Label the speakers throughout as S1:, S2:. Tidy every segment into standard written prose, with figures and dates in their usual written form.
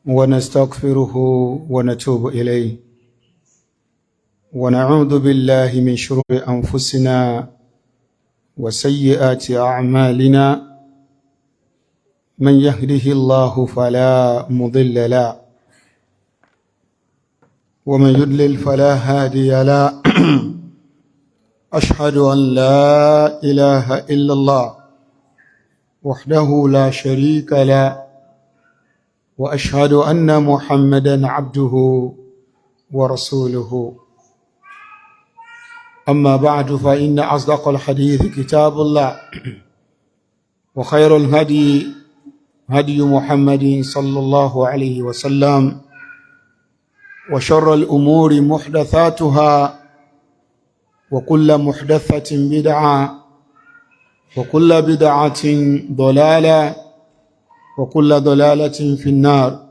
S1: ونستغفره ونتوب إليه، ونعوذ بالله من شرور أنفسنا وسيئات أعمالنا. من يهده الله فلا مضل له، ومن يضلل فلا هادي له. أشهد أن لا إله إلا الله وحده لا شريك له، وأشهد أن محمدا عبده ورسوله. أما بعد، فإن أصدق الحديث كتاب الله، وخير الهدي هدي محمد صلى الله عليه وسلم، وشر الأمور محدثاتها، وكل محدثة بدعة، وكل بدعة ضلالة، وكل ضلالة في النار.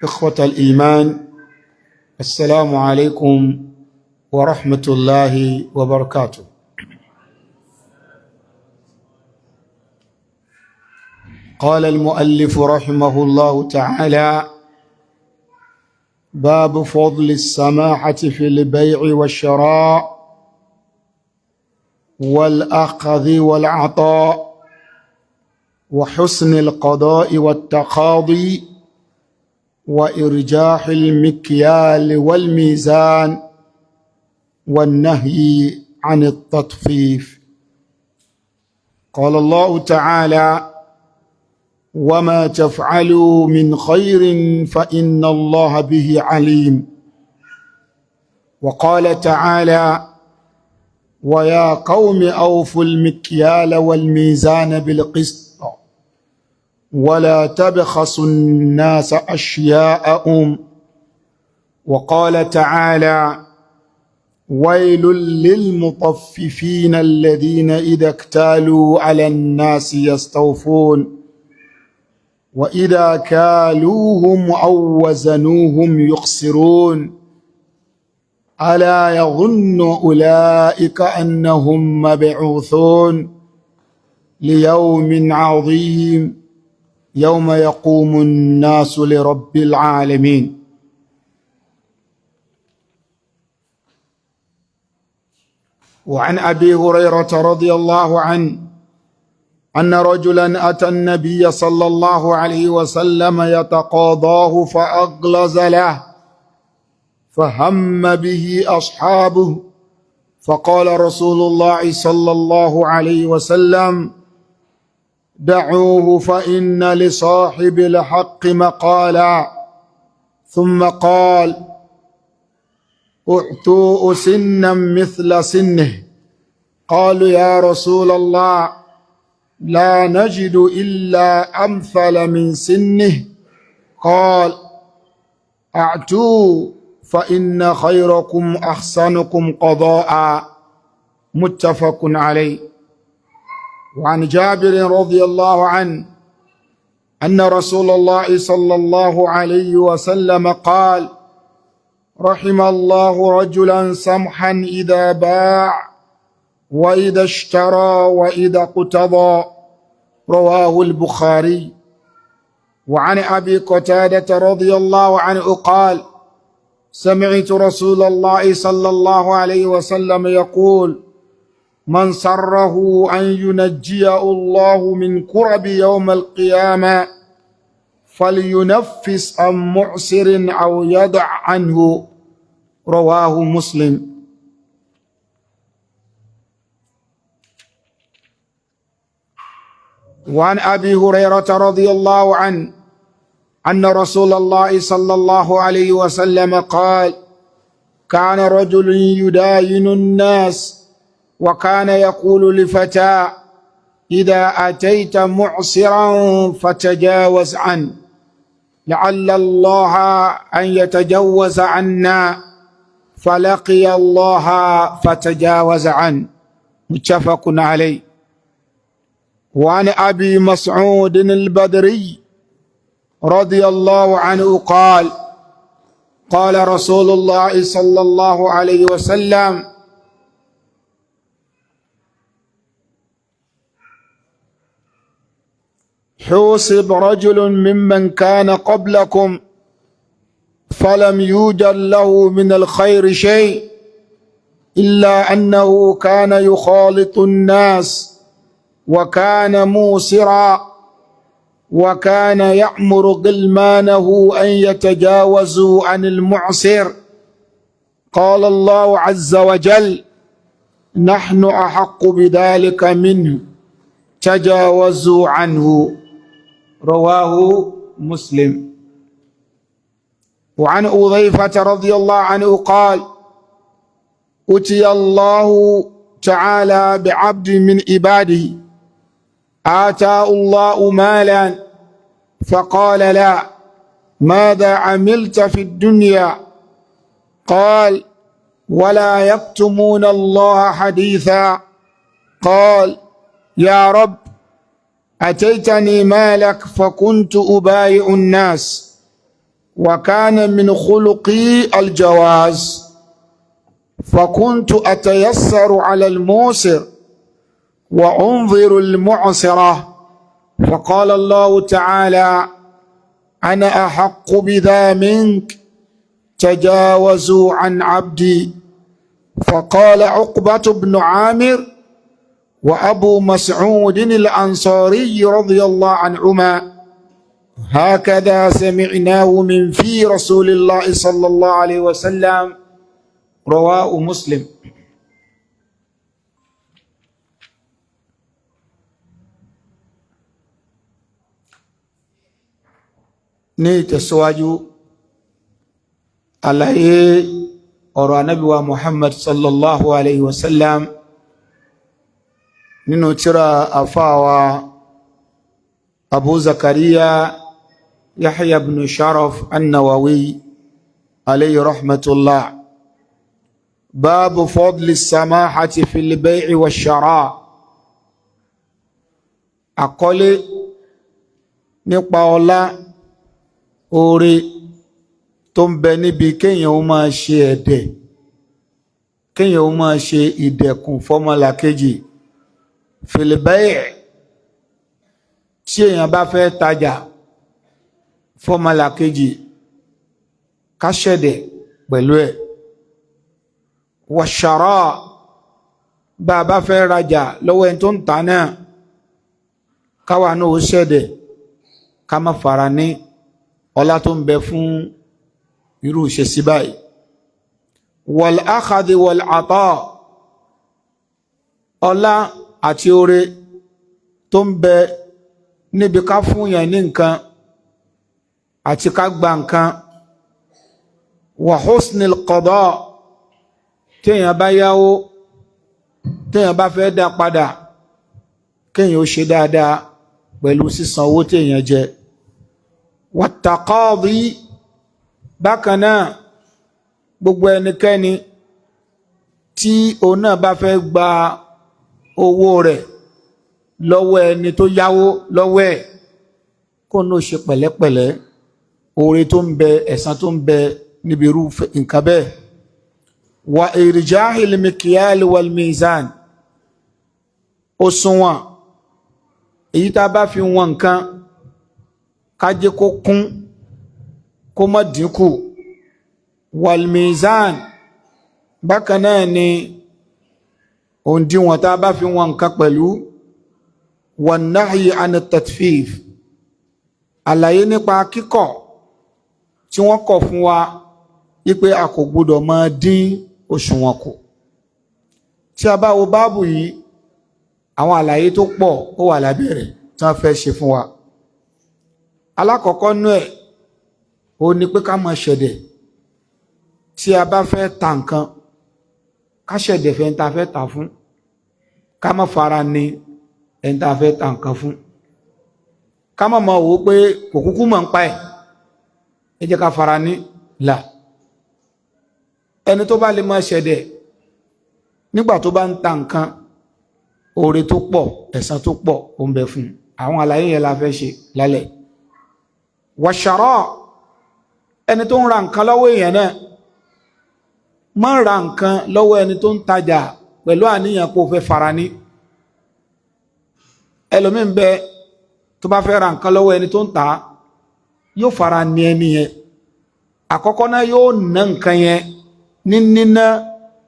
S1: إخوة الإيمان، السلام عليكم ورحمة الله وبركاته. قال المؤلف رحمه الله تعالى: باب فضل السماحة في البيع والشراء والأخذ والعطاء وحسن القضاء والتقاضي وإرجاح المكيال والميزان والنهي عن التطفيف. قال الله تعالى: وما تفعلوا من خير فإن الله به عليم. وقال تعالى: ويا قوم أوفوا المكيال والميزان بالقسط ولا تبخسوا الناس أشياءهم. وقال تعالى: ويل للمطففين الذين إذا اكتالوا على الناس يستوفون وإذا كالوهم أو وزنوهم يخسرون. ألا يظن أولئك أنهم مبعوثون ليوم عظيم يوم يقوم الناس لرب العالمين. وعن أبي هريرة رضي الله عنه أن رجلا أتى النبي صلى الله عليه وسلم يتقاضاه فأغلظ له، فهم به أصحابه، فقال رسول الله صلى الله عليه وسلم: دعوه فإن لصاحب الحق مقالا. ثم قال: اعطوه سنا مثل سنه. قالوا: يا رسول الله، لا نجد إلا أمثل من سنه. قال: اعتوا فإن خيركم أحسنكم قضاء. متفق عليه. وعن جابر رضي الله عنه أن رسول الله صلى الله عليه وسلم قال: رحم الله رجلا سمحا إذا باع وإذا اشترى وإذا اقتضى. رواه البخاري. وعن أبي قتادة رضي الله عنه قال: سمعت رسول الله صلى الله عليه وسلم يقول: من سره أن ينجيه الله من كرب يوم القيامة فلينفس عن معسر أو يدع عنه. رواه مسلم. وعن أبي هريرة رضي الله عنه أن رسول الله صلى الله عليه وسلم قال: كان رجل يداين الناس، وكان يقول لفتاه: إذا أتيت معسرا فتجاوز عنه، لعل الله أن يتجوز عنا. فلقي الله فتجاوز عنه. متفق عليه. وعن أبي مسعود البدري رضي الله عنه قال: قال رسول الله صلى الله عليه وسلم: حوسب رجل ممن كان قبلكم فلم يوجد له من الخير شيء إلا أنه كان يخالط الناس وكان موسرا وكان يأمر غلمانه أن يتجاوزوا عن المعسر. قال الله عز وجل: نحن أحق بذلك منه، تجاوزوا عنه. رواه مسلم. وعن أضيفة رضي الله عنه قال: أتي الله تعالى بعبد من عباده آتاه الله مالا، فقال: لا، ماذا عملت في الدنيا؟ قال: ولا يكتمون الله حديثا. قال: يا رب، أتيتني مالك فكنت أبايع الناس، وكان من خلقي الجواز، فكنت أتيسر على الموسر وأنظر المعسرة. فقال الله تعالى: أنا أحق بذا منك، تجاوزوا عن عبدي. فقال عقبة بن عامر وأبو مسعود الأنصاري رضي الله عنهما: هكذا سمعناه من في رسول الله صلى الله عليه وسلم. رواه مسلم. Ní ìtẹ̀síwájú àlàyé ọ̀rọ̀ anábíwa Muhammad sallallahu alayhi wa sallam nínú tírà àfáwà Abu Zakariya Yahya ibn Sharaf an-Nawawi alayhi rahmatullah, báàbù fadli samahati fil bay'i wa shara, àkọlé nípa ọlá oore tó ń bẹ níbi kéèyàn ó máa ṣe ẹ̀dẹ̀, kéèyàn ó máa ṣe ìdẹ̀kùn fọ́mọlàkejì, fil bay', tí èèyàn bá fẹ́ tajà fọ́mọlàkejì, ká ṣẹ̀dẹ̀ pẹ̀lú ẹ̀, wa shara, bá a bá fẹ́ rajà lọ́wọ́ ẹni tó ń ta náà, káwa náà ó ṣẹ̀dẹ̀, ká má fara ní, ọlá tó ń bẹ fún irú ìṣesí báyìí. Wal akhadhi wal ata, ọlá àti oore tó ń bẹ níbi ká fún yẹn ní nǹkan àti ká gba nǹkan. Wa husnil qada, téèyàn bá yáwó, téèyàn bá fẹ́ dá padà, kéèyàn ó ṣe dáadáa pẹ̀lú sísan owó téèyàn jẹ. Wattaqadi, bákan náà gbogbo ẹnikẹ́ni tí òun náà bá fẹ́ gba owó rẹ̀ lọ́wọ́ ẹni tó yáwó lọ́wọ́ ẹ̀, kó ní ó ṣe pẹ̀lẹ́pẹ̀lẹ́, oore tó ń bẹ, ẹ̀san tó ń bẹ níbi irú nǹkan bẹ́ẹ̀. Wa irjahil mikyal wal mizan, òṣùwọ̀n èyí tá a bá fi wọn nǹkan, ká jẹ́ kó kún, kó má dínkù. Wal mizan, bákan náà ni òǹdíwọ̀n tá a bá fi wọn nǹkan pẹ̀lú. Wan nahyi an tatfif, àlàyé nípa kíkọ̀ tí wọ́n kọ̀ fún wa wípé a kò gbọdọ̀ máa dín òṣùwọ̀n kù. Tí a bá wo báàbù yìí, àwọn àlàyé tó pọ̀ ó wà lábẹ́ rẹ̀ tí wọ́n fẹ́ ṣe fún wa. Alákọ̀ọ́kọ́ nú ẹ̀, ó ní pé ká máa ṣẹ̀dẹ̀ tí a bá fẹ́ ta nǹkan, ká ṣẹ̀dẹ̀ fẹ́ ta fẹ́ ta fún, ká má fara ní ẹni tá a fẹ́ ta nǹkan fún, ká má máa wò ó pé kò kúkú mọ̀ ń pa ẹ̀, ẹ jẹ́ ká fara ní là. Ẹni tó bá lè máa ṣẹ̀dẹ̀ nígbà tó bá ń ta nǹkan, oore tó pọ̀, ẹ̀san tó pọ̀ ó ń bẹ fún un. Àwọn àlàyé yẹn la fẹ́ ṣe lálẹ́. Wàṣàrọ̀, ẹni tó ń ra nǹkan lọ́wọ́ èèyàn náà, má ra nǹkan lọ́wọ́ ẹni tó ń tajà pẹ̀lú àníyàn kó fẹ́ fara ní. Ẹlòmíín bẹ, Tó bá fẹ́ ra nǹkan lọ́wọ́ ẹni tó ń tà á, yóò fara ní ẹni yẹn. Àkọ́kọ́ náà, yóò ná nǹkan yẹn ní níná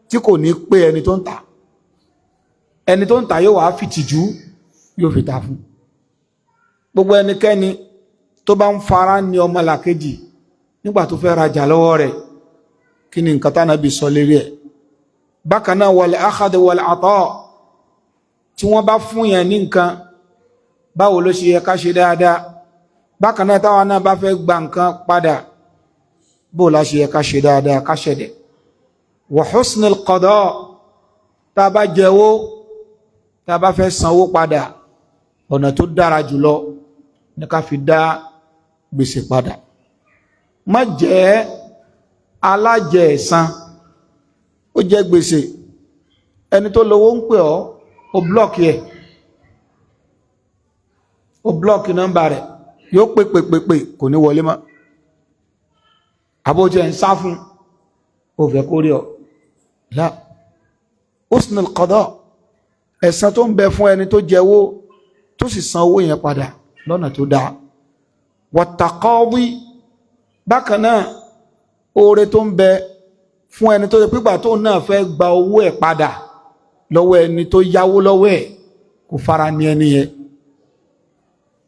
S1: tí kò ní pé ẹni tó ń tà. Ẹni tó ń tà yóò wá fìtìjú, yóò fi ta fún. Gbogbo ẹnikẹ́ni tó bá ń fara ní ọmọlàkejì nígbà tó fẹ́ rajà lọ́wọ́ rẹ̀, kí ni nǹkan tánàbí sọ lérí ẹ̀? Bákan náà, wal akhad wal ata, tí wọ́n bá fún yẹn ní nǹkan, báwo ló ṣe yẹ ká ṣe dáadáa? Bákan náà, táwọn náà bá fẹ́ gba nǹkan padà, bó la ṣe yẹ ká ṣe dáadáa, ká ṣẹ̀dẹ̀? Wa husnul qada, tá a bá jẹ́wó, tá a bá fẹ́ sanwó padà, ọ̀nà tó dára jùlọ ní ká fi dá gbèsè padà. Má jẹ́ alájẹ ẹ̀san. Ó jẹ́ gbèsè, ẹni tó lówó ń pè ọ́, ó block ẹ̀, ó block nọ́mbà rẹ̀, yóò pè pè pè pè, kò ní wọlé mọ́. Àbójẹ́ ń sá fún, ó fẹ́ kó rí ọ. La husnul qada, ẹ̀san tó ń bẹ fún ẹni tó jẹ́wó tó sì san owó yẹn padà lọ́nà tó dáa. Wattaqadi, bákan náà, oore tó ń bẹ fún ẹni tó ṣe pígbà tó náà fẹ́ gba owó ẹ̀ padà lọ́wọ́ ẹni tó yáwó lọ́wọ́ ẹ̀, kò fara ní ẹni yẹn.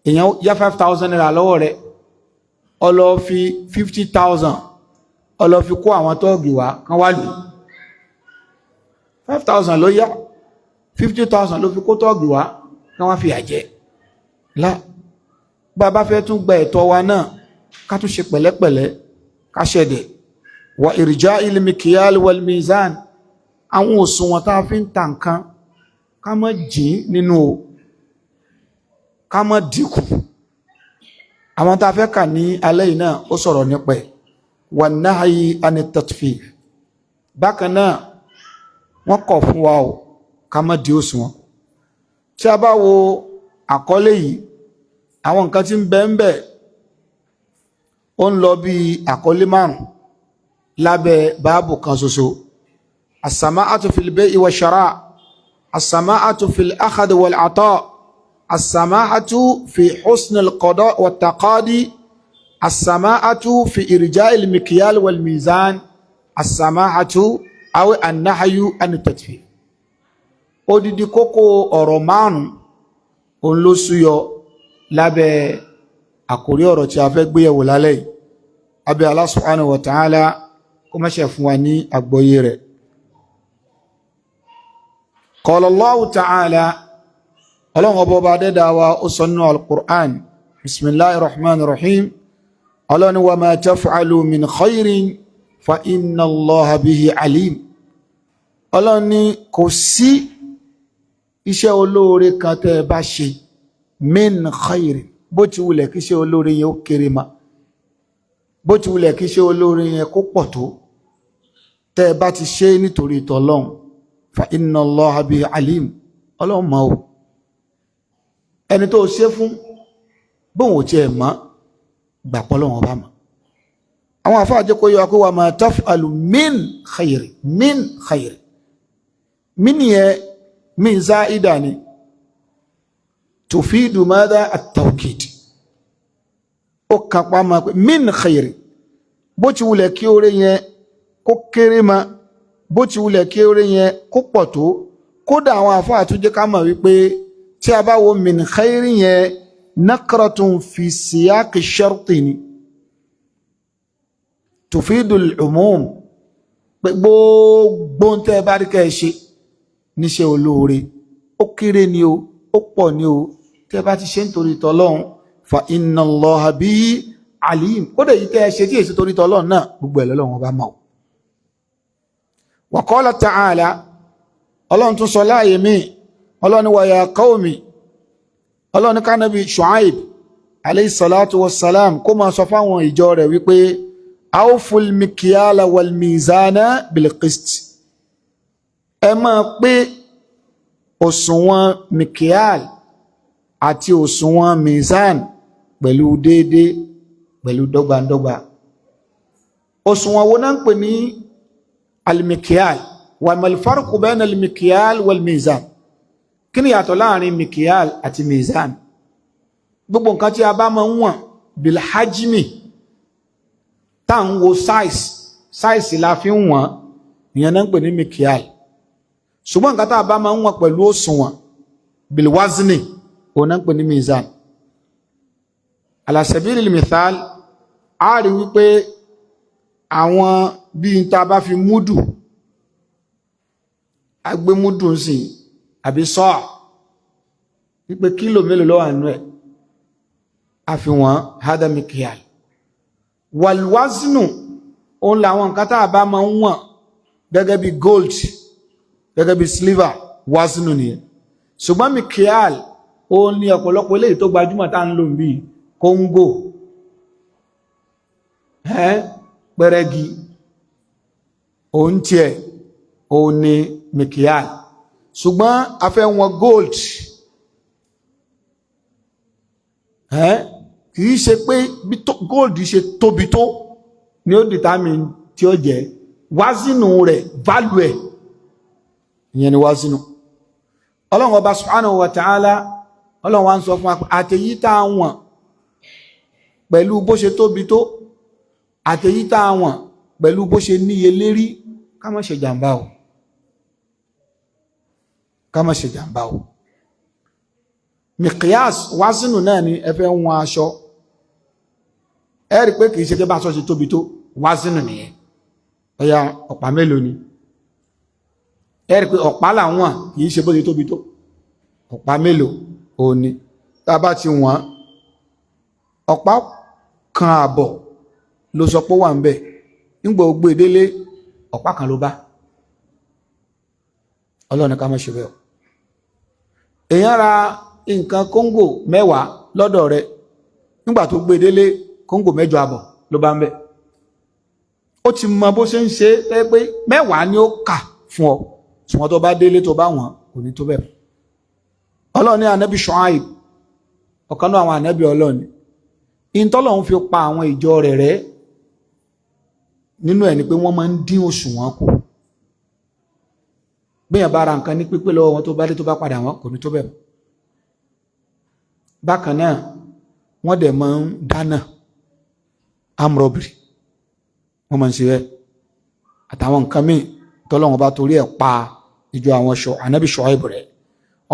S1: Èèyàn yá ₦5,000 lọ́wọ́ rẹ̀, ó lọ fi 50,000, ó lọ fi kó àwọn tọ́ọ̀gì wá kán wá lù. 5,000 ló yá, 50,000 ló fi kó tọ́ọ̀gì wá kán wá fi àjẹ́ lá. Bá a bá fẹ́ tún gba ẹ̀tọ́ wa náà, ká tún ṣe pẹ̀lẹ́pẹ̀lẹ́, ká ṣẹ̀dẹ̀. Wa irja'il mikyal wal mizan, àwọn òṣùwọ̀n tá a fi ń ta nǹkan, ká má jìn nínú o, ká má dínkù. Àwọn tá a fẹ́ kà ní alẹ́ yìí náà, ó sọ̀rọ̀ nípa ẹ̀. Wà nahyi ani tatfif, bákan náà, wọ́n kọ̀ fún wa o ká má di òṣùwọ̀n. Tí a bá wo àkọlé yìí, àwọn nǹkan tí ń bẹ ń bẹ, ó ń lọ bí àkọlé márùn lábẹ́ báàbù kan ṣoṣo: as-sama'atu fil bay'i wa shara', as-sama'atu fil akhd wal 'ata', as-sama'atu fi husn al-qada' wa taqadi, as-sama'atu fi irja'il mikyal wal mizan, as-sama'atu aw an-nahyu an at-tatfif. Odidi kókó ọ̀rọ̀ márùn òun ló súyọ lábẹ́ àkórí ọ̀rọ̀ tí a fẹ́ gbéyẹ̀wò lálẹ́ yìí. Abẹ́ Allah subhanahu wa ta'ala kó má ṣe fún wa ní àgbọ́yé rẹ̀. Qala Allahu ta'ala, Ọlọ́run ọba ọba dẹ́dàwà, ó sọ nínú al-Qur'an, bismillahir rahmanir rahim, Ọlọ́run: wa ma taf'alu min khairin fa inna Allaha bihi alim. Ọlọ́run ní kò sí iṣẹ́ olóore kan tẹ́ ẹ bá ṣe, min khairin, bó ti wulẹ̀ kí iṣẹ́ olóore yẹn ó kéré ma, bó ti wulẹ̀ kí iṣẹ́ olóore yẹn kó pọ̀ tó, tẹ́ ẹ bá ti ṣe nítorí tọ́lọ́hun, fa inna Allaha bihi alim, Ọlọ́run mọ̀ o. Ẹni tó ṣe fún, bóun ò tiẹ̀ mọ̀, gbàpọ̀ lọ́wọ́n ọba mọ̀. Àwọn àfáà jẹ́ kó yé wa pé wa ma taf'alu min khayri, min khayri, min yẹn, min za'ida ni, tufidu madha? At-tawkid. Ó kápá máa pé min khayri, bó ti wulẹ̀ kí oore yẹn kó kéré ma, bó ti wulẹ̀ kí oore yẹn kó pọ̀ tó. Kódà, àwọn àfáà tún jẹ́ ká mọ̀ wípé tí a bá wo min khayri yẹn, nakratun fi siyaqi sharti ni, tufidul umum, pé gbogbo ń tẹ́ ẹ bá rí kẹ́ ẹ ṣe níṣẹ́ olóore, ó kéré ni o, ó pọ̀ ni o, tẹ́ ẹ bá ti ṣe nítorí tọlọ́hun, fa inna Allaha bihi alim. Kódà yìí tẹ́ ẹ ṣe tí èsì torí tọlọ́hun náà, gbogbo ẹ̀ lọ́lọ́run ọba mọ̀. Wa qala ta'ala, Ọlọ́run tún sọ láàyè míì, Ọlọ́run wa ya qawmi, Ọlọ́run kánábì Shu'aib alayhi salatu wassalam kó máa sọ fáwọn ìjọ rẹ̀ wípé awful mikyala wal mizana bil qist, ẹ máa pé òṣùwọ̀n mikyal àti òṣùwọ̀n mizan pẹ̀lú déédéé, pẹ̀lú dọ́gbandọ́gba. Òṣùwọ̀n wo náà ń pè ní almikyal? Wa mal farqu bayna almikyal wal mizan? Kí ni yàtọ̀ láàrin mikyal àti mizan? Gbogbo nǹkan tí a bá máa ń wọ̀n bilhajmi, tá ń wo size, size la fi ń wọ̀n, ìyẹn náà ń pè ní mikial. Ṣùgbọ́n nǹkan tá a bá máa ń wọ̀n pẹ̀lú òṣùwọ̀n, bilwazni, òun náà ń pè ní mizan. Ala sabilil mithal, a rí wípé àwọn bí n ta bá fi múdù, agbé múdù ń sìn àbí sọ́ọ̀, wípé kílò mélòó ló wà nínú ẹ̀, a fi wọ́n, hada mikial. Wàlúwázínù, òun làwọn nǹkan tá a bá máa ń wọ̀n gẹ́gẹ́ bí gold, gẹ́gẹ́ bí silver, wázínù nìyẹn. Ṣùgbọ́n mikial, òun ní ọ̀pọ̀lọpọ̀ eléyìí tó gbajúmọ̀ tá ń lò bí kóńgò, pẹ́rẹ́gì, òun tiẹ̀ òun ní mikial. Ṣùgbọ́n a fẹ́ wọn gold, kìí ṣe pé bí gold ṣe tóbi tó ni ó determine tí ó jẹ́ wázínù rẹ̀, value ẹ̀, ìyẹn ni wázínù. Ọlọ́run Ọba subhanahu wa ta'ala, Ọlọ́run wa ń sọ fún wa àtèyí tá a wọ̀n pẹ̀lú bó ṣe tóbi tó, àtèyí tá a wọ̀n pẹ̀lú bó ṣe níye lérí, ká má ṣe jàǹbá o, ká má ṣe jàǹbá o. Miqyas wázínù náà ni ẹ fẹ́ wọn aṣọ, ẹ rí pé kìí ṣe pé bá aṣọ ṣe tóbi tó, wázínù nìyẹn. Ọya, ọ̀pá mélòó ni? Ẹ rí pé ọ̀pá làwọn, kìí ṣe bó ṣe tóbi tó, ọ̀pá mélòó òní ni. Tá a bá ti wọ̀n, ọ̀pá kan àbọ̀ ló sọ pé ó wà ń bẹ̀, nígbà ó gbé délé, ọ̀pá kan ló bá. Ọlọ́run ní ká má ṣe bẹ́ẹ̀ o. Èèyàn ra nǹkan kóńgò 10 lọ́dọ̀ rẹ̀, nígbà tó gbé délé, kóńgò 8 àbọ̀ ló bá ń bẹ̀. Ó ti mọ bó ṣe ń ṣe é pé 10 ni ó kà fún ọ, ṣùgbọ́n tó bá délé, tó bá wọ̀n, kò ní tó bẹ́ẹ̀. Ọlọ́run ní Ànábì Ṣuaib, ọ̀kan náà àwọn ànábì Ọlọ́run, ìtọ́lọ́run fi pa àwọn ìjọ rẹ̀ rẹ́ nínú ẹ̀ ni pé wọ́n máa ń dín òṣùwọ̀n kù. Bíyàn bá ra nǹkan ní pípé lọ́wọ́ wọn, tó bá dé, tó bá padà wọn, kò ní tó bẹ́ẹ̀. Bákan náà, wọ́n dẹ̀ máa ń dáná, armed robbery, wọ́n máa ń ṣe bẹ́ẹ̀ àtàwọn nǹkan míì tọ́lọ́run bá torí ẹ̀ pa ìjọ àwọn Ànábì Ṣuaib rẹ̀.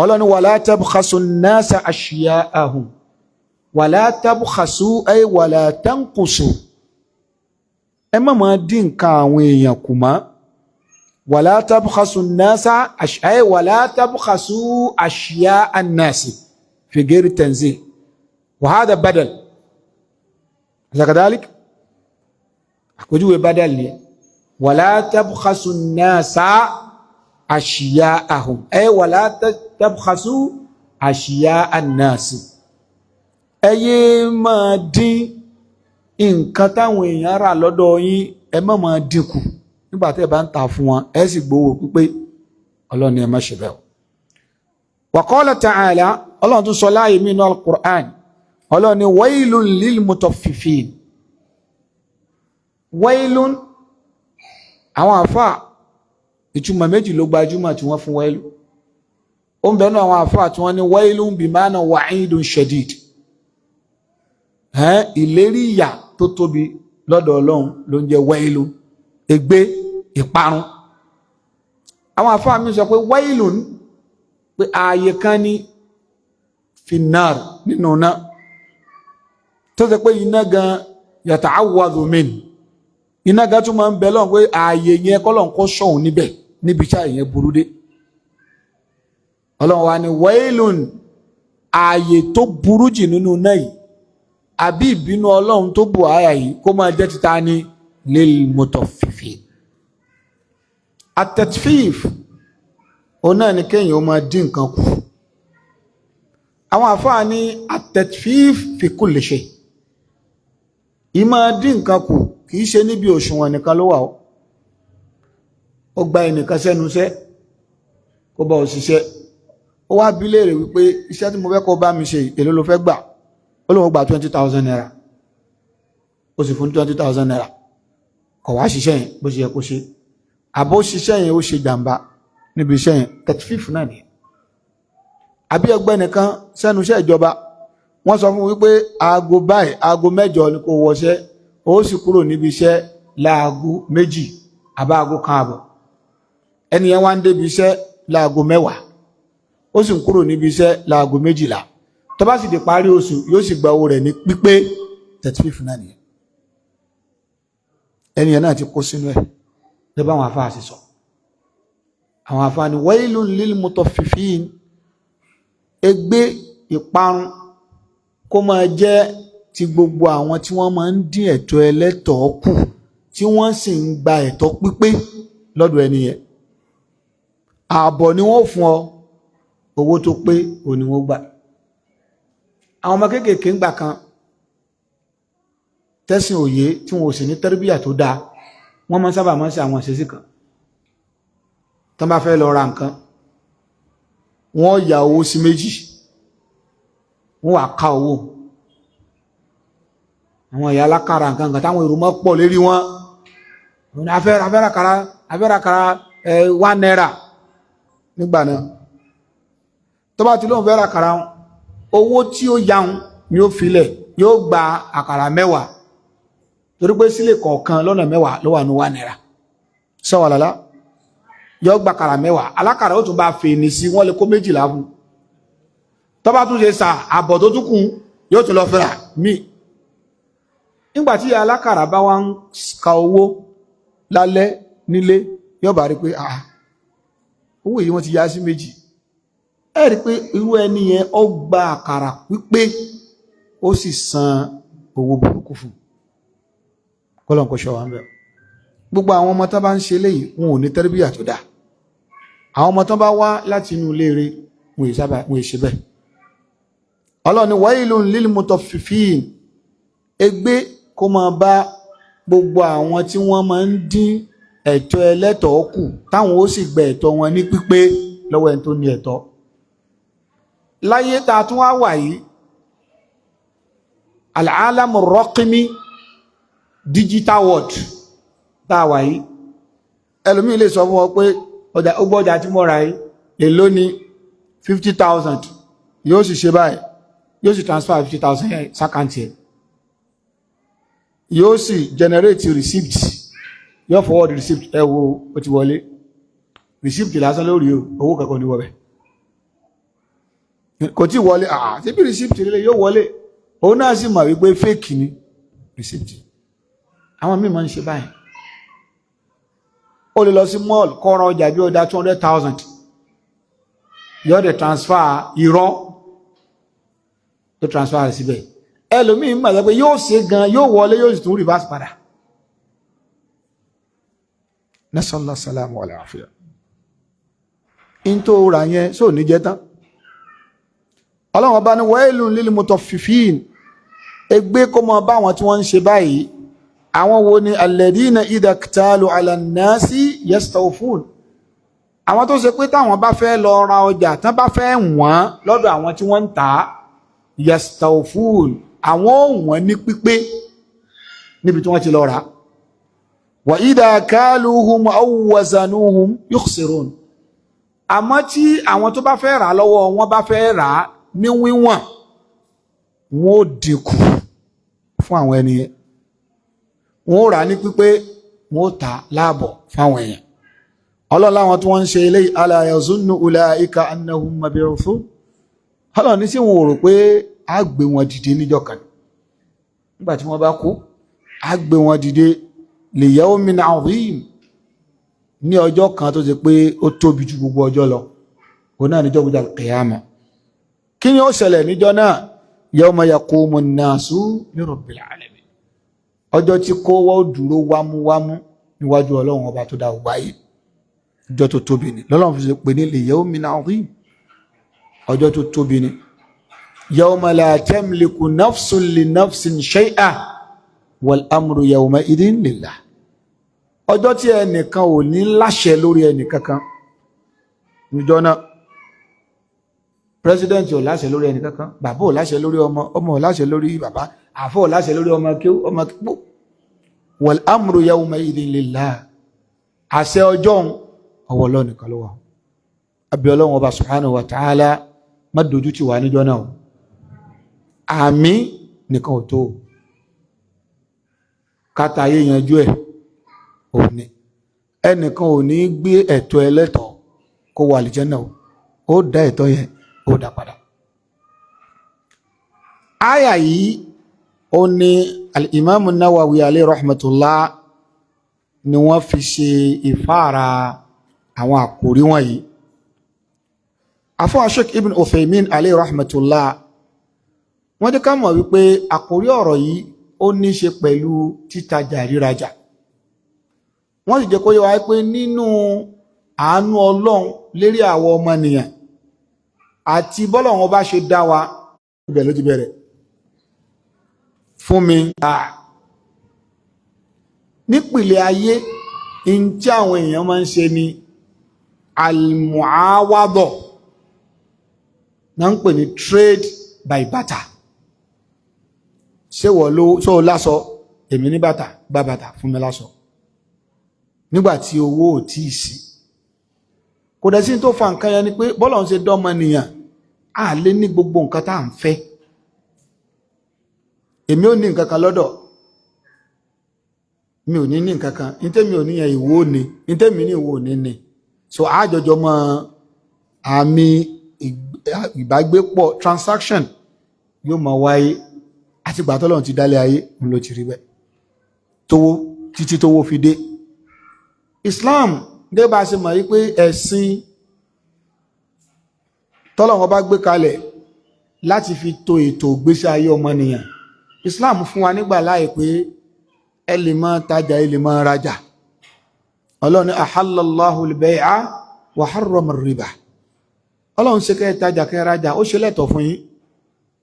S1: Ọlọ́ni wala tabkhasu nnasa ashya'ahum, wala tabkhasu ay wala tanqusu, ẹ má máa dín nǹkan àwọn èèyàn kù mọ́. Wala tabkhasu nnasa ay wala tabkhasu ashya'a nnasi fi ghairi tanzil wa hadha badal zakadalik, àpèjúwe badal ni wala tabkhasu nnasa ashya'ahum ay wala tabkhasu ashya'a nnasi, ẹ yé máa dín nǹkan táwọn èèyàn rà lọ́dọ̀ yín, ẹ má máa dínkù nígbà tẹ́ ẹ bá ń ta fún wọn, ẹ sì gbowó pípé. Ọlọ́run ni ẹ má ṣe bẹ́ẹ̀ o. Wa qala ta'ala, Ọlọ́run tún sọ láàyè mí nínú al-Qur'an, Ọlọ́run ni wailun lil mutaffifin. Wailun, àwọn àfà, ìtumọ̀ méjì ló gbajúmọ̀ tí wọ́n fún wailu. Ó ń bẹnu àwọn àfà tí wọ́n ní wailun bimana wa'idun shadid, ìlérí ìyà tó tóbi lọ́dọ̀ Ọlọ́run ló ń jẹ́ wailun, ègbé, ìparun. Àwọn àfáà mi sọ pé wailun, pé ààyè kan ní finnar, nínú iná, tó ṣe pé iná gan yata'awwadhu min, iná gan tún máa ń bẹ lọ́n pé ààyè yẹn kọ́lọ́n kó sọ̀hún níbẹ̀, níbi tí ààyè yẹn burú dé. Ọlọ́run wa ní wailun, ààyè tó burú jì nínú náà yìí, àbí ìbínú Ọlọ́run tó bù àyà yìí, kó máa jẹ́ títa ní lil mutaffifin. At-tatfif, òun náà ni kéèyàn ó máa dín nǹkan kù. Àwọn àfáà ní at-tatfif fi kulli shay, ìmáa dín nǹkan kù kì í ṣe níbi òṣùwọ̀n nìkan ló wà. Ó gba ẹnìkan sẹ́nu iṣẹ́ kó bá ọ ṣiṣẹ́, ó wá bi léèrè wípé iṣẹ́ tí mo fẹ́ kó bá mi ṣe, èló ló fẹ́ gbà? Ó lóun gba ₦20,000. Ó sì fún ₦20,000, kò wá ṣiṣẹ́ yẹn bó ṣe yẹ kó ṣe, àbó ṣiṣẹ́ yẹn, ó ṣe jàǹbá níbi iṣẹ́ yẹn, tatfif náà nìyẹn. Àbí ẹgbẹ́ nìkan sẹ́nu iṣẹ́ ìjọba, Wọ́n sọ fún wípé aago báyìí, aago 8 ni kó wọṣẹ́, ó sì kúrò níbi iṣẹ́ láago 2 àbá aago 1:30. Ẹni yẹn wá ń débi iṣẹ́ láago 10, ó sì ń kúrò níbi iṣẹ́ láago 12. Tó bá sì di parí oṣù, yóò sì gba owó rẹ̀ ní pípé. 35 náà nìyẹn. Ẹni yẹn náà ti kó sínú ẹ̀ lẹ́bàá. Àwọn afáà sì sọ, àwọn afáà ní wailun lil mutaffifin, ègbé, ìparun kó máa jẹ́ ti gbogbo àwọn tí wọ́n máa ń dín ẹ̀tọ́ ẹlẹ́tọ̀ọ́ kù, tí wọ́n sì ń gba ẹ̀tọ́ pípé lọ́dọ̀ ẹni yẹn. Ààbọ̀ ni wọ́n fún ọ, owó tó pé òní wọ́n gbà. Àwọn ọmọ kéékèèké ń gbà kan tẹ́sìn òye tí wọn ò sì ní tẹ́rìbíyà tó dáa, wọ́n máa ń sábà máa ń ṣe àwọn ìṣesí kan. Tán bá fẹ́ lọ ra nǹkan, wọ́n ya owó sí méjì, wọ́n wà ká owó. Àwọn ìyá alákàrà nǹkan kan táwọn èrò mọ́ pọ̀ lérí wọn, afẹ́ra kàrà, afẹ́ra kàrà ẹ̀ ₦1 nígbà náà. Tó bá ti lóun fẹ́ ra kàrà, owó tí ó yaun ni ó filẹ̀, yóò gba àkàrà 10, torí pé sílẹ̀ kọ̀ọ̀kan lọ́nà 10 ló wà ní ₦1. Sọ́wọ́lọ́lá yóò gba àkàrà 10, alákàrà ó tún bá fèèní sí, wọ́n lè kó 12 fún. Tó bá tún ṣe sà àbọ̀ tó tún kù, yóò tún lọ fẹ́ra míì. Nígbàtí alákàrà bá wá ń ka owó lálẹ́ nílé, yóò bá rí pé, ah, owó yìí wọ́n ti yá sí méjì. Ẹ rí pé irú ẹni yẹn, ó gba àkàrà pípé, ó sì san owó burúkú fún. Kọ́lọ̀ kò ṣọ́ wa ń bẹ̀. Gbogbo àwọn ọmọ tó bá ń ṣe léyìí, wọn ò ní tẹ́rẹ́bíyà tó dáa. Àwọn ọmọ tó bá wá láti inú ilé rẹ̀, wọn ì sábà wọn ì ṣe bẹ́ẹ̀. Ọlọ́run ní wailun lil mutaffifin, ègbé kó máa bá gbogbo àwọn tí wọ́n máa ń dín ẹ̀tọ́ ẹlẹ́tọ̀ọ́ kù, táwọn ó sì gba ẹ̀tọ́ wọn ní pípé lọ́wọ́ ẹni tó ní ẹ̀tọ́. Láyé tá a tún wá wà yìí, al-alamu raqmi, digital world tá a wà yìí, ẹlòmíì lè sọ fún ọ pé ọjà ó gbọ́, ọjà tí mo rà yìí, èló ni? 50,000. Yóò sì ṣe báyìí, yóò sì transfer 50,000 yẹn sí account ẹ̀, yóò sì generate receipt, yóò forward receipt. Ẹ wo, ó ti wọlé. Receipt lásán lórí o, owó kankan ní wọbẹ̀, kò tí wọlé. Àà, tí bí receipt lélẹ̀ yóò wọlé. Òun náà sì mọ̀ wípé fake ni receipt. Àwọn míì máa ń ṣe báyìí. Ó lè lọ sí mall, kó ra ọjà bí ó dá 200,000, yóò dẹ̀ transfer irọ́ tó transfer rẹ̀ síbẹ̀. Ẹlòmíì mọ̀ pé yóò ṣe gan, yóò wọlé, yóò sì tún reverse padà. Nasallahu salamu wal afiya. In tó rà yẹn sóò ní jẹ́ tán. Ọlọ́run ọba ní wailun lil mutaffifin, ègbé kó mọ bá àwọn tí wọ́n ń ṣe báyìí. Àwọn wo ni? Alladina idha iktalu ala nnasi yastawfun. Àwọn tó ṣe pé táwọn bá fẹ́ lọ ra ọjà, tán bá fẹ́ wọ́n lọ́dọ̀ àwọn tí wọ́n ń tà á, yastawfun, àwọn ò wọ́n ní pípé níbi tí wọ́n ti lọ rà. Wa idha kaluhum aw wazanuhum yukhsirun. Àmọ́ tí àwọn tó bá fẹ́ rà lọ́wọ́ wọn bá fẹ́ rà ní wíwọ̀n, wọn ò dínkù fún àwọn ẹni yẹn. Wọn ò rà ní pípé, wọn ò tà láàbọ̀ fáwọn èèyàn. Ọlọ́run láwọn tí wọ́n ń ṣe eléyìí, ala yazunnu ulaika annahum mab'uthun. Ọlọ́run ní sí wọn ò rò pé a gbé wọn dìde níjọ́ kan, nígbà tí wọ́n bá kú, a gbé wọn dìde li yawmin azim, ní ọjọ́ kan tó ṣe pé ó tóbi ju gbogbo ọjọ́ lọ, òun náà níjọ́ gbogbo al-qiyama. Kí ni ó ṣẹlẹ̀ níjọ́ náà? Yawma yaqumu an-nasu li rabbil alamin. Ọjọ́ tí kó wọ́n dúró wámúwámú níwájú Ọlọ́run ọba tó dá gbogbo ayé. Ọjọ́ tó tóbi ni lọ́lọ́run fi ṣe pé ní li yawmin azim. Ọjọ́ tó tóbi ni. Yawma la tamliku nafsun li nafsin shay'a wal amru yawma idhin lillah. Ọjọ́ tí ẹnìkan ò ní láṣẹ lórí ẹnìkankan níjọ́ náà. President ò láṣẹ lórí ẹnìkankan, bàbá ò láṣẹ lórí ọmọ, ọmọ ò láṣẹ lórí bàbá, àfọ́ ò láṣẹ lórí ọmọ kí ọmọ kí. Wal amru yawma idhin lillah. Àṣẹ ọjọ́ ọwọ́ Ọlọ́run nìkan ló wà. Abẹ́ Ọlọ́run ọba subhanahu wa ta'ala, má dojú tì wá níjọ́ náà. Àmì nìkan ò tó, kátàyé yanjú ẹ̀ òní. Ẹnìkan ò ní gbé ẹ̀tọ́ ẹlẹ́tọ̀ọ́ kó wà àlìjẹ́nà o, ó dá ẹ̀tọ́ yẹn, ó dá padà. Áyà yìí, ó ní al-Imam Nawawi alayhi rahmatullah ni wọ́n fi ṣe ìfáàrà àwọn àkòrí wọ̀nyí. Afọ́ Sheikh Ibn Uthaymin alayhi rahmatullah, wọ́n jẹ́ ká mọ̀ wípé àkòrí ọ̀rọ̀ yìí, ó ní ṣe pẹ̀lú títajà rírajà. Wọ́n sì jẹ́ kó yé wa pé nínú àánú Ọlọ́run lérí àwọn ọmọnìyàn àti bọ́lọ́run bá ṣe dá wa, ibẹ̀ ló ti bẹ̀rẹ̀ fún mi. Nípìnlẹ̀ ayé, in tí àwọn èèyàn máa ń ṣe ni almuawadọ̀ náà ń pè ní trade by barter. Ṣé wọ́n ló ṣó lásọ, èmi ní bàtà, gba bàtà, fún mi lásọ. Nígbàtí owó ò tí ì sí, kò dẹ̀ sí tó fa nǹkan yẹn ni pé bọ́lọ̀ ń ṣe dọ́mọ nìyàn, á lé ní gbogbo nǹkan tá à ń fẹ́. Èmi ò ní nǹkan kan lọ́dọ̀, mi ò ní ní nǹkan kan. Ní tẹ́mi ò ní yẹn, ìwọ ò ní. Ní tẹ́mi ní, ìwọ ò ní ní. So àjọjọ mọ àmì ìbágbépọ̀, transaction yóò máa wáyé. Àti ìgbà tọ́lọ́run ti dálé ayé ń ló ti rí bẹ́ẹ̀, tówó títí tówó fi dé. Islam gẹ́gẹ́ bá a ṣe mọ̀ wípé ẹ̀sìn tọ́lọ́run bá gbé kalẹ̀ láti fi to ètò ìgbésí ayé ọmọnìyàn, Islam fún wa nígbà láàyè pé ẹ lè máa tajà, ẹ lè máa rajà. Ọlọ́run ní ahallallahu al-bay'a wa harrama ar-riba. Ọlọ́run ṣe kẹ́ ẹ tajà, kẹ́ ẹ rajà, ó ṣe lẹ́tọ̀ fún yín,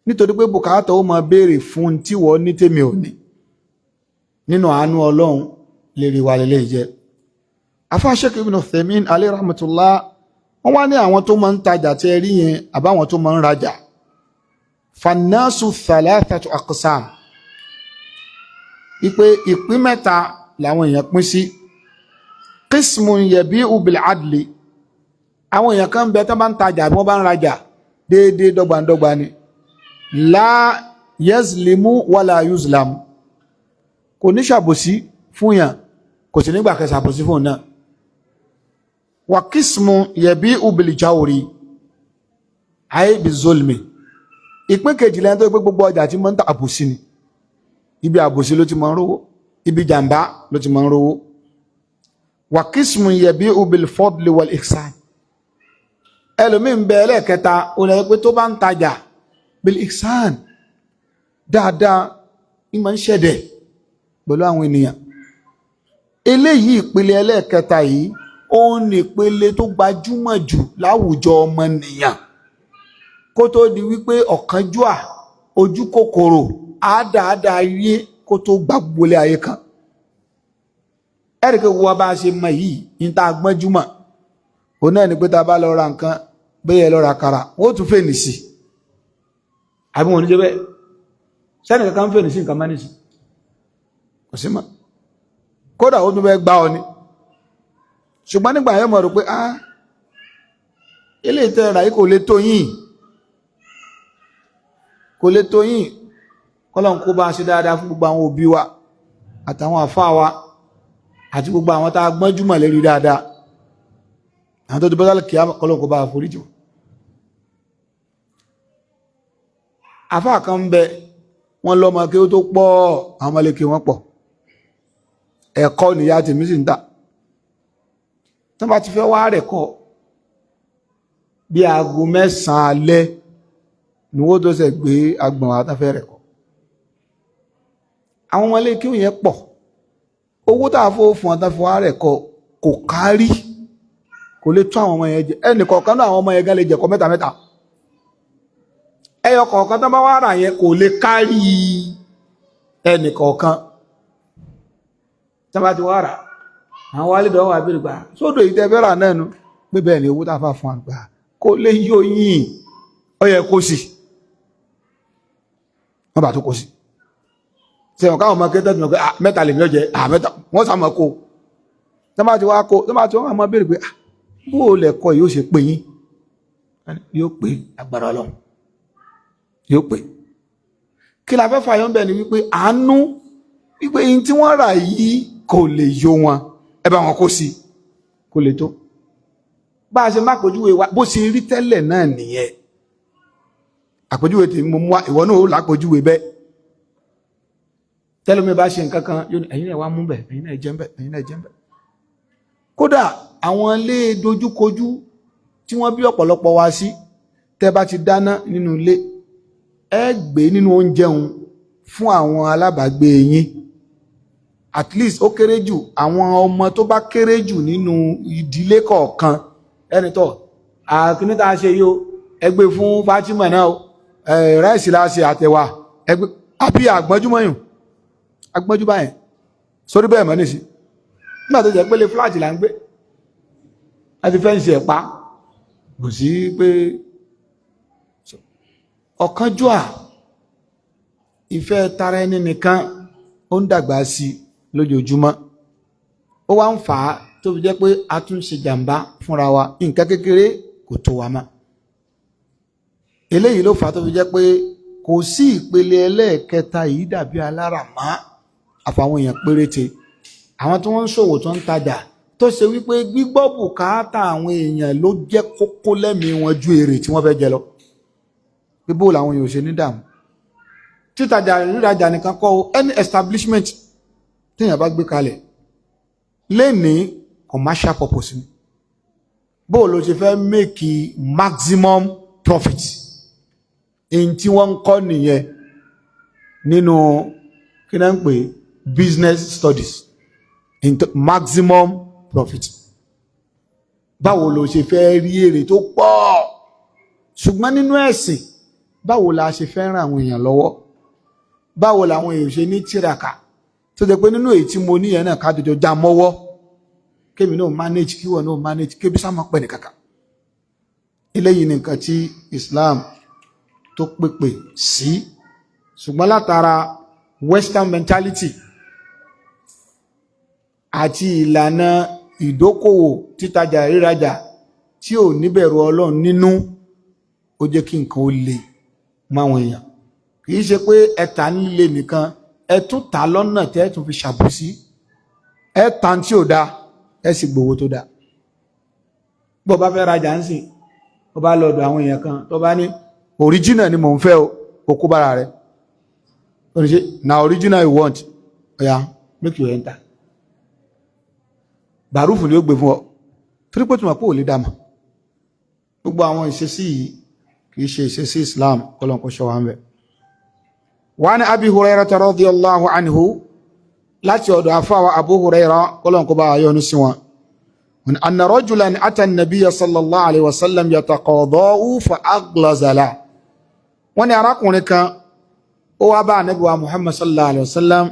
S1: nítorí pé bùkátà ó máa béèrè fún tí wọ́n ní tèmi ò ní. Nínú àánú Ọlọ́run lè rí wa lélẹ́ jẹ́. Afá Sheikh Ibn Uthaymin alayhi rahmatullah, wọ́n wá ní àwọn tó máa ń tajà tí ẹ rí yẹn, àbáwọn tó máa ń rajà, fannasu thalathatu aqsam, wípé ìpín mẹ́ta làwọn èèyàn pín sí. Qismun yabi'u bil adli. Àwọn èèyàn kan bẹ tó bá ń tajà bí wọ́n bá ń rajà, déédéé, dọ́gbandọ́gba ni. La yazlimu wala yuzlam. Kò ní ṣàbòsí fún yàn, kò sì nígbà kẹsà àbòsí fún náà. Wa qismun yabi'u bil jawri, ayé bi zulmi. Ìpín kejì lẹ́yìn tó gbé gbogbo ọjà tí mọ́ ń ta, àbòsí ni. Ibi àbòsí ló ti mọ́ ń rówó, ibi jàǹbá ló ti mọ́ ń rówó. Wa qismun yabi'u bil fadli wal ihsan. Ẹlòmíì ń bẹ, ẹlẹ́ẹ̀kẹta, ó lè pé tó bá ń tajà, bil ihsan, dáadáa ìmọ̀ ń ṣẹ̀dẹ̀ pẹ̀lú àwọn ènìyàn. Eléyìí, ìpele ẹlẹ́ẹ̀kẹta yìí, ó ní ìpele tó gbajúmọ̀ jù láwùjọ ọmọnìyàn kó tó di wípé ọ̀kánjúà, ojú kòkòrò, àádáadáa ayé kó tó gba gbolé ayé kan. Ẹ̀ríkẹ́ wo bá a ṣe mọ yìí ní tá a gbọ́njúmọ̀, òun náà ni pé tá a bá lọ ra nǹkan, bẹ́ẹ̀ lọ ra kara, wọ́n tún fèèní sí. Àbí wọn ò ní jẹ́ bẹ́ẹ̀? Sẹ́ni kankan ń fèèní sí nǹkan mọ́nìsì, kò sí mọ́. Kódà ó tún fẹ́ gbá ọ ni. Ṣùgbọ́n nígbà yẹn, mọ̀ rò pé ah, ilé ìtẹ́ ra yìí kò lè tó yín, kò lè tó yín. Kọ́lọ́n kó bá ṣe dáadáa fún gbogbo àwọn òbí wa àtàwọn àfáà wa àti gbogbo àwọn tá a gbọ́njúmọ̀ lérí dáadáa, àwọn tó ti bọ́sálì kìí, kọ́lọ́n kó bá foríjì wọn. Àfáà kan ń bẹ, wọ́n lọ́mọ kí ó tó pọ̀, àwọn ọmọlẹ́kẹ́ wọn pọ̀. Ẹ̀kọ́ nìyá tèmi sì ń tà. Tí wọ́n bá ti fẹ́ wá rẹ̀ kọ́, bí aago 9 alẹ́ ni wọ́n tó ṣe gbé agbọ̀n wa tán fẹ́ rẹ̀ kọ́. Àwọn ọmọ ilé kí yẹn pọ̀, owó tá a fowó fún ọ tán fi wá rẹ̀ kọ́ kò kárí, kò lè tó àwọn ọmọ yẹn jẹ. Ẹnì kọ̀ọ̀kan náà, àwọn ọmọ yẹn gan lè jẹ̀kọ́ mẹ́ta mẹ́ta. Ẹyọ kọ̀ọ̀kan tán bá wá rà yẹn kò lè kárí ẹnì kọ̀ọ̀kan. Tán bá ti wá rà, àwọn wálé dọ̀wọ́ àbẹ̀rẹ̀ gbà sódò yìí tẹ́ fẹ́ rà náà nu, pé bẹ́ẹ̀ ni owó tá a fà fún àgbà kò lè yó yìn, ó yẹ kó sì wọ́n bá tó kó sí sẹ́wọ̀n káwọn ọmọ akẹ́tẹ́ tó mọ̀ pé mẹ́ta lèmi ọjẹ́ mẹ́ta, wọ́n sá mọ́ kó. Tán bá ti wá kó, tán bá ti wọ́n máa béèrè pé bó o lẹ̀kọ́ yóò ṣe pé yín, yóò pé agbára Ọlọ́run, yóò pé. Kí la fẹ́ fàyọ́ ń bẹ̀ ni wípé àánú, wípé yín tí wọ́n rà yìí kò lè yó wọn, ẹ bá wọn kó sí kó lè tó. Bá a ṣe má pèjúwe wa bó ṣe rí tẹ́lẹ̀ náà nìyẹn. Àpèjúwe tí mo mú wa, ìwọ náà ó lápèjúwe bẹ́ẹ̀. Tẹ́lómi bá ṣe nǹkan kan yóò ní, "Ẹ̀yin náà wá mú bẹ̀, ẹ̀yin náà jẹ́ ń bẹ̀, ẹ̀yin náà jẹ́ ń bẹ̀." Kódà àwọn ilé dojúkojú tí wọ́n bí ọ̀pọ̀lọpọ̀ wa sí, tẹ́ bá ti dáná nínú ilé, ẹ gbé nínú oúnjẹ òun fún àwọn alábàágbé yín. At least, ó kéré jù, àwọn ọmọ tó bá kéré jù nínú ìdílé kọ̀ọ̀kan, ẹni tó àkíní tá a ṣe yìí o, ẹ gbé fún Fatima náà o. Rice la ṣe àtẹ̀wà, ẹ gbé. Àbí àgbọ́njúmọ́yùn agbọ́njú báyẹn sórí bẹ́ẹ̀ mọ́ nìsí. Nígbà tó jẹ́ pé lè flat là ń gbé láti fence ẹ̀ pa, kò sí pé ọ̀kánjúà, ìfẹ́ tara ẹni nìkan, ó ń dàgbà sí lójoojúmọ́. Ó wá ń fà á tó fi jẹ́ pé a tún ṣe jàǹbá fúnra wa. Nǹkan kékeré kò tó wa mọ́. Eléyìí ló fà á tó fi jẹ́ pé kò sí ìpele ẹlẹ́ẹ̀kẹta yìí dàbí alára mọ́, àfàwọn èèyàn péréte, àwọn tí wọ́n ń ṣòwò, tó ń tajà, tó ṣe wípé gbígbọ́ bùkátà àwọn èèyàn ló jẹ́ kókó lẹ́mìí wọn ju èrè tí wọ́n fẹ́ jẹ lọ, pé bó làwọn èèyàn ò ṣe ní dààmú. Títajà rírajà nìkan kọ́ o. Any establishment téèyàn bá gbé kalẹ̀ lénìí, commercial purpose ni. Bó ló ṣe fẹ́ make maximum profit, èyí tí wọ́n ń kọ́ nìyẹn nínú kí náà ń pè business studies, maximum profit. Báwo ló ṣe fẹ́ rí èrè tó pọ̀? Ṣùgbọ́n nínú ẹ̀sìn, báwo la ṣe fẹ́ ràn àwọn èèyàn lọ́wọ́? Báwo làwọn èèyàn ṣe ní tíraka, tó jẹ́ pé nínú èyí tí mo níyẹn náà, ká jọjọ já mọ́wọ́, kémi náà manage, kíwọ náà manage, kébi sá máa pẹ́ ní kàkà. Eléyìí ni nǹkan tí Islam tó pèpè sí. Ṣùgbọ́n látara western mentality àti ìlànà ìdókòwò, títajà rírajà tí ò níbẹ̀rù Ọlọ́run nínú, ó jẹ́ kí nǹkan ó le máwọn èèyàn. Kì í ṣe pé ẹ̀ta nílé nìkan, ẹ tún ta lọ́nà tẹ́ ẹ tún fi ṣàbòsí, ẹ ta tí ò dáa, ẹ sì gbowó tó dáa. Bó bá fẹ́ rajà ń sìn, ó bá lọ́dọ̀ àwọn èèyàn kan, tó bá ní original ni mò ń fẹ́ o, o kó bára rẹ̀. Ó ní ṣe na original you want? Oya, make you enter. Bàrúfù ni ó gbé fún ọ, torí pé tí wọ́n pò lè dàmà. Gbogbo àwọn ìṣesí yìí kì í ṣe ìṣesí Islam. Kọlọ̀ kó ṣọ́ wa ń bẹ̀. وعن أبي هريرة رضي الله عنه, láti ọ̀dọ̀ àfáwà Abu Hurairah, kọlọ̀ kó bá yọ́nú sí wọn, أن رجلا أتى النبي صلى الله عليه وسلم يتقاضاه فأغلظ له. Wọ́n ní arákùnrin kan, ó wá bá Ànábì wa Muhammad صلى الله عليه وسلم.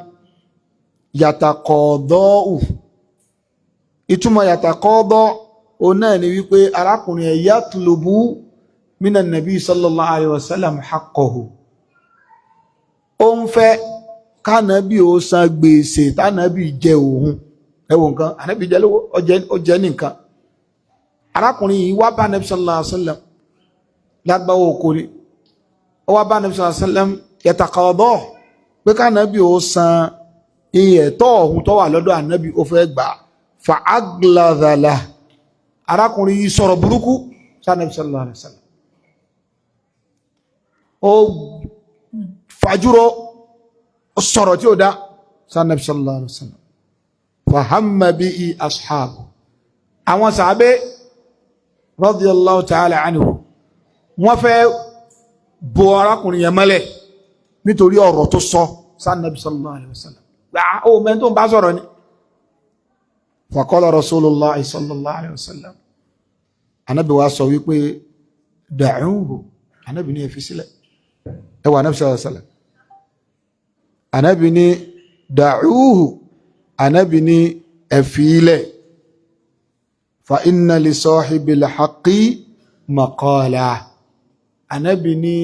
S1: يتقاضاه, ìtumọ̀ يتقاضى ó náà ni wípé arákùnrin ẹ̀ يطلب من النبي صلى الله عليه وسلم حقه. Ó ń fẹ́ kánàbí ó san gbèsè tánàbí jẹ òun. Ẹ wo nǹkan, ànábì jẹ lówó, ó jẹ ní nǹkan. Arákùnrin yìí wá bá Ànábì صلى الله عليه وسلم. Lágbàwọ̀ oko ni ó wá bá Ànábì صلى الله عليه وسلم يتقاضى, pé kánàbí ó san iye ẹ̀tọ́ ọ̀hún tó wà lọ́dọ̀ ànábì, ó fẹ́ gbà. فأغلظ له, arákùnrin yìí sọ̀rọ̀ burúkú sánàbí صلى الله عليه وسلم. Ó fàjúrò, ó sọ̀rọ̀ tí ó dá sánàbí صلى الله عليه وسلم. فهم به أصحابه, àwọn sàábé رضي الله تعالى عنه, wọ́n fẹ́ bo arákùnrin yẹn mọ́lẹ̀ nítorí ọ̀rọ̀ tó sọ sánàbí صلى الله عليه وسلم. Ó mẹ́rin tó ń bá sọ̀rọ̀ ni. فقال رسول الله صلى الله عليه وسلم, anábì wa sọ wípé دعوه, anábì ní ẹ fi sílẹ̀. Ẹwà anábì صلى الله عليه وسلم, anábì ní دعوه, anábì ní ẹ fi ilẹ̀. فإن لصاحب الحق مقالا, anábì ní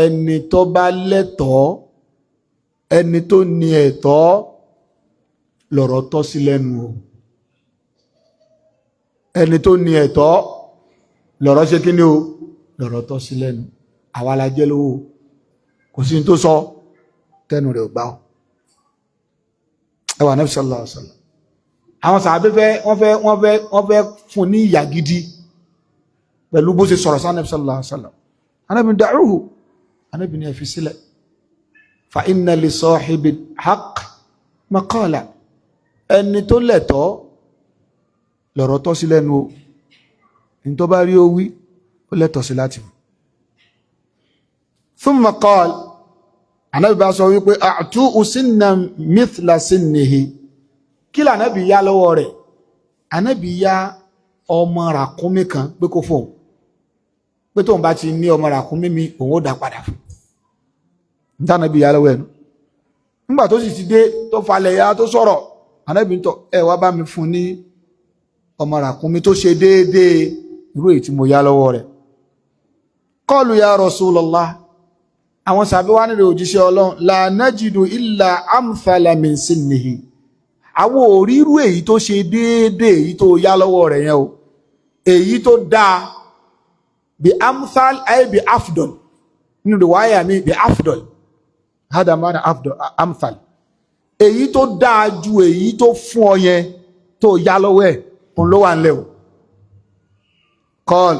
S1: ẹni tó bá lẹ́tọ̀ọ́, ẹni tó ní ẹ̀tọ́ lọ̀rọ̀ tọ́ sí lẹ́nu o. Ẹni tó ní ẹ̀tọ́ lọ̀rọ̀ ṣe kí ni o, lọ̀rọ̀ tọ́ sí lẹ́nu. Àwa la jẹ́ lówó. Kò sí tó sọ tẹnu rẹ̀ ò gbá ọ. Ẹwà Nabi sallallahu alaihi wasallam, àwọn sàábé fẹ́ wọ́n fẹ́ fún ní ìyà gidi pẹ̀lú bó ṣe sọ̀rọ̀ sí Nabi sallallahu alaihi wasallam. Anábì da'uhu, Anábì ní ẹ fi sílẹ̀. Fa inna li sahibi haqq maqala, ẹni tó lẹ̀tọ́ lọ̀rọ̀ tọ́ sí lẹ́nu o. Ní tó bá rí ó wí, ó lẹ́tọ̀ sí láti wí. Thumma qala, Anábì bá sọ wípé a'tuhu sinnan mithla sinnihi. Kí lànábì yá lọ́wọ́ rẹ̀? Anábì yá ọmọ ràkúnmí kan pé kó fóun, pé tóun bá ti ní ọmọ ràkúnmí mi, òun ó dá padà fún ntànàbì yá lọ́wọ́ ẹnu. Nígbà tó sì ti dé, tó falẹ̀ ya, tó sọ̀rọ̀, Anábì ń tọ̀ ẹ wá bá mi fún ní ọmọ ràkúnmí tó ṣe déédéé irú èyí tí mo yá lọ́wọ́ rẹ̀. Qalu ya Rasulullah, àwọn sàbí wá nílò, òjíṣẹ́ Ọlọ́run, la najidu illa amthala min sinnihi, àwọn òrírú èyí tó ṣe déédéé èyí tó yá lọ́wọ́ rẹ̀ yẹn o, èyí tó dáa. Bí amthal ay bí afdol, nínú riwaya mi bí afdol, hada mana afdol amthal, èyí tó dáa ju èyí tó fún ọ yẹn tó yá lọ́wọ́ ẹ̀, òun ló wà nílẹ̀ o. Qal,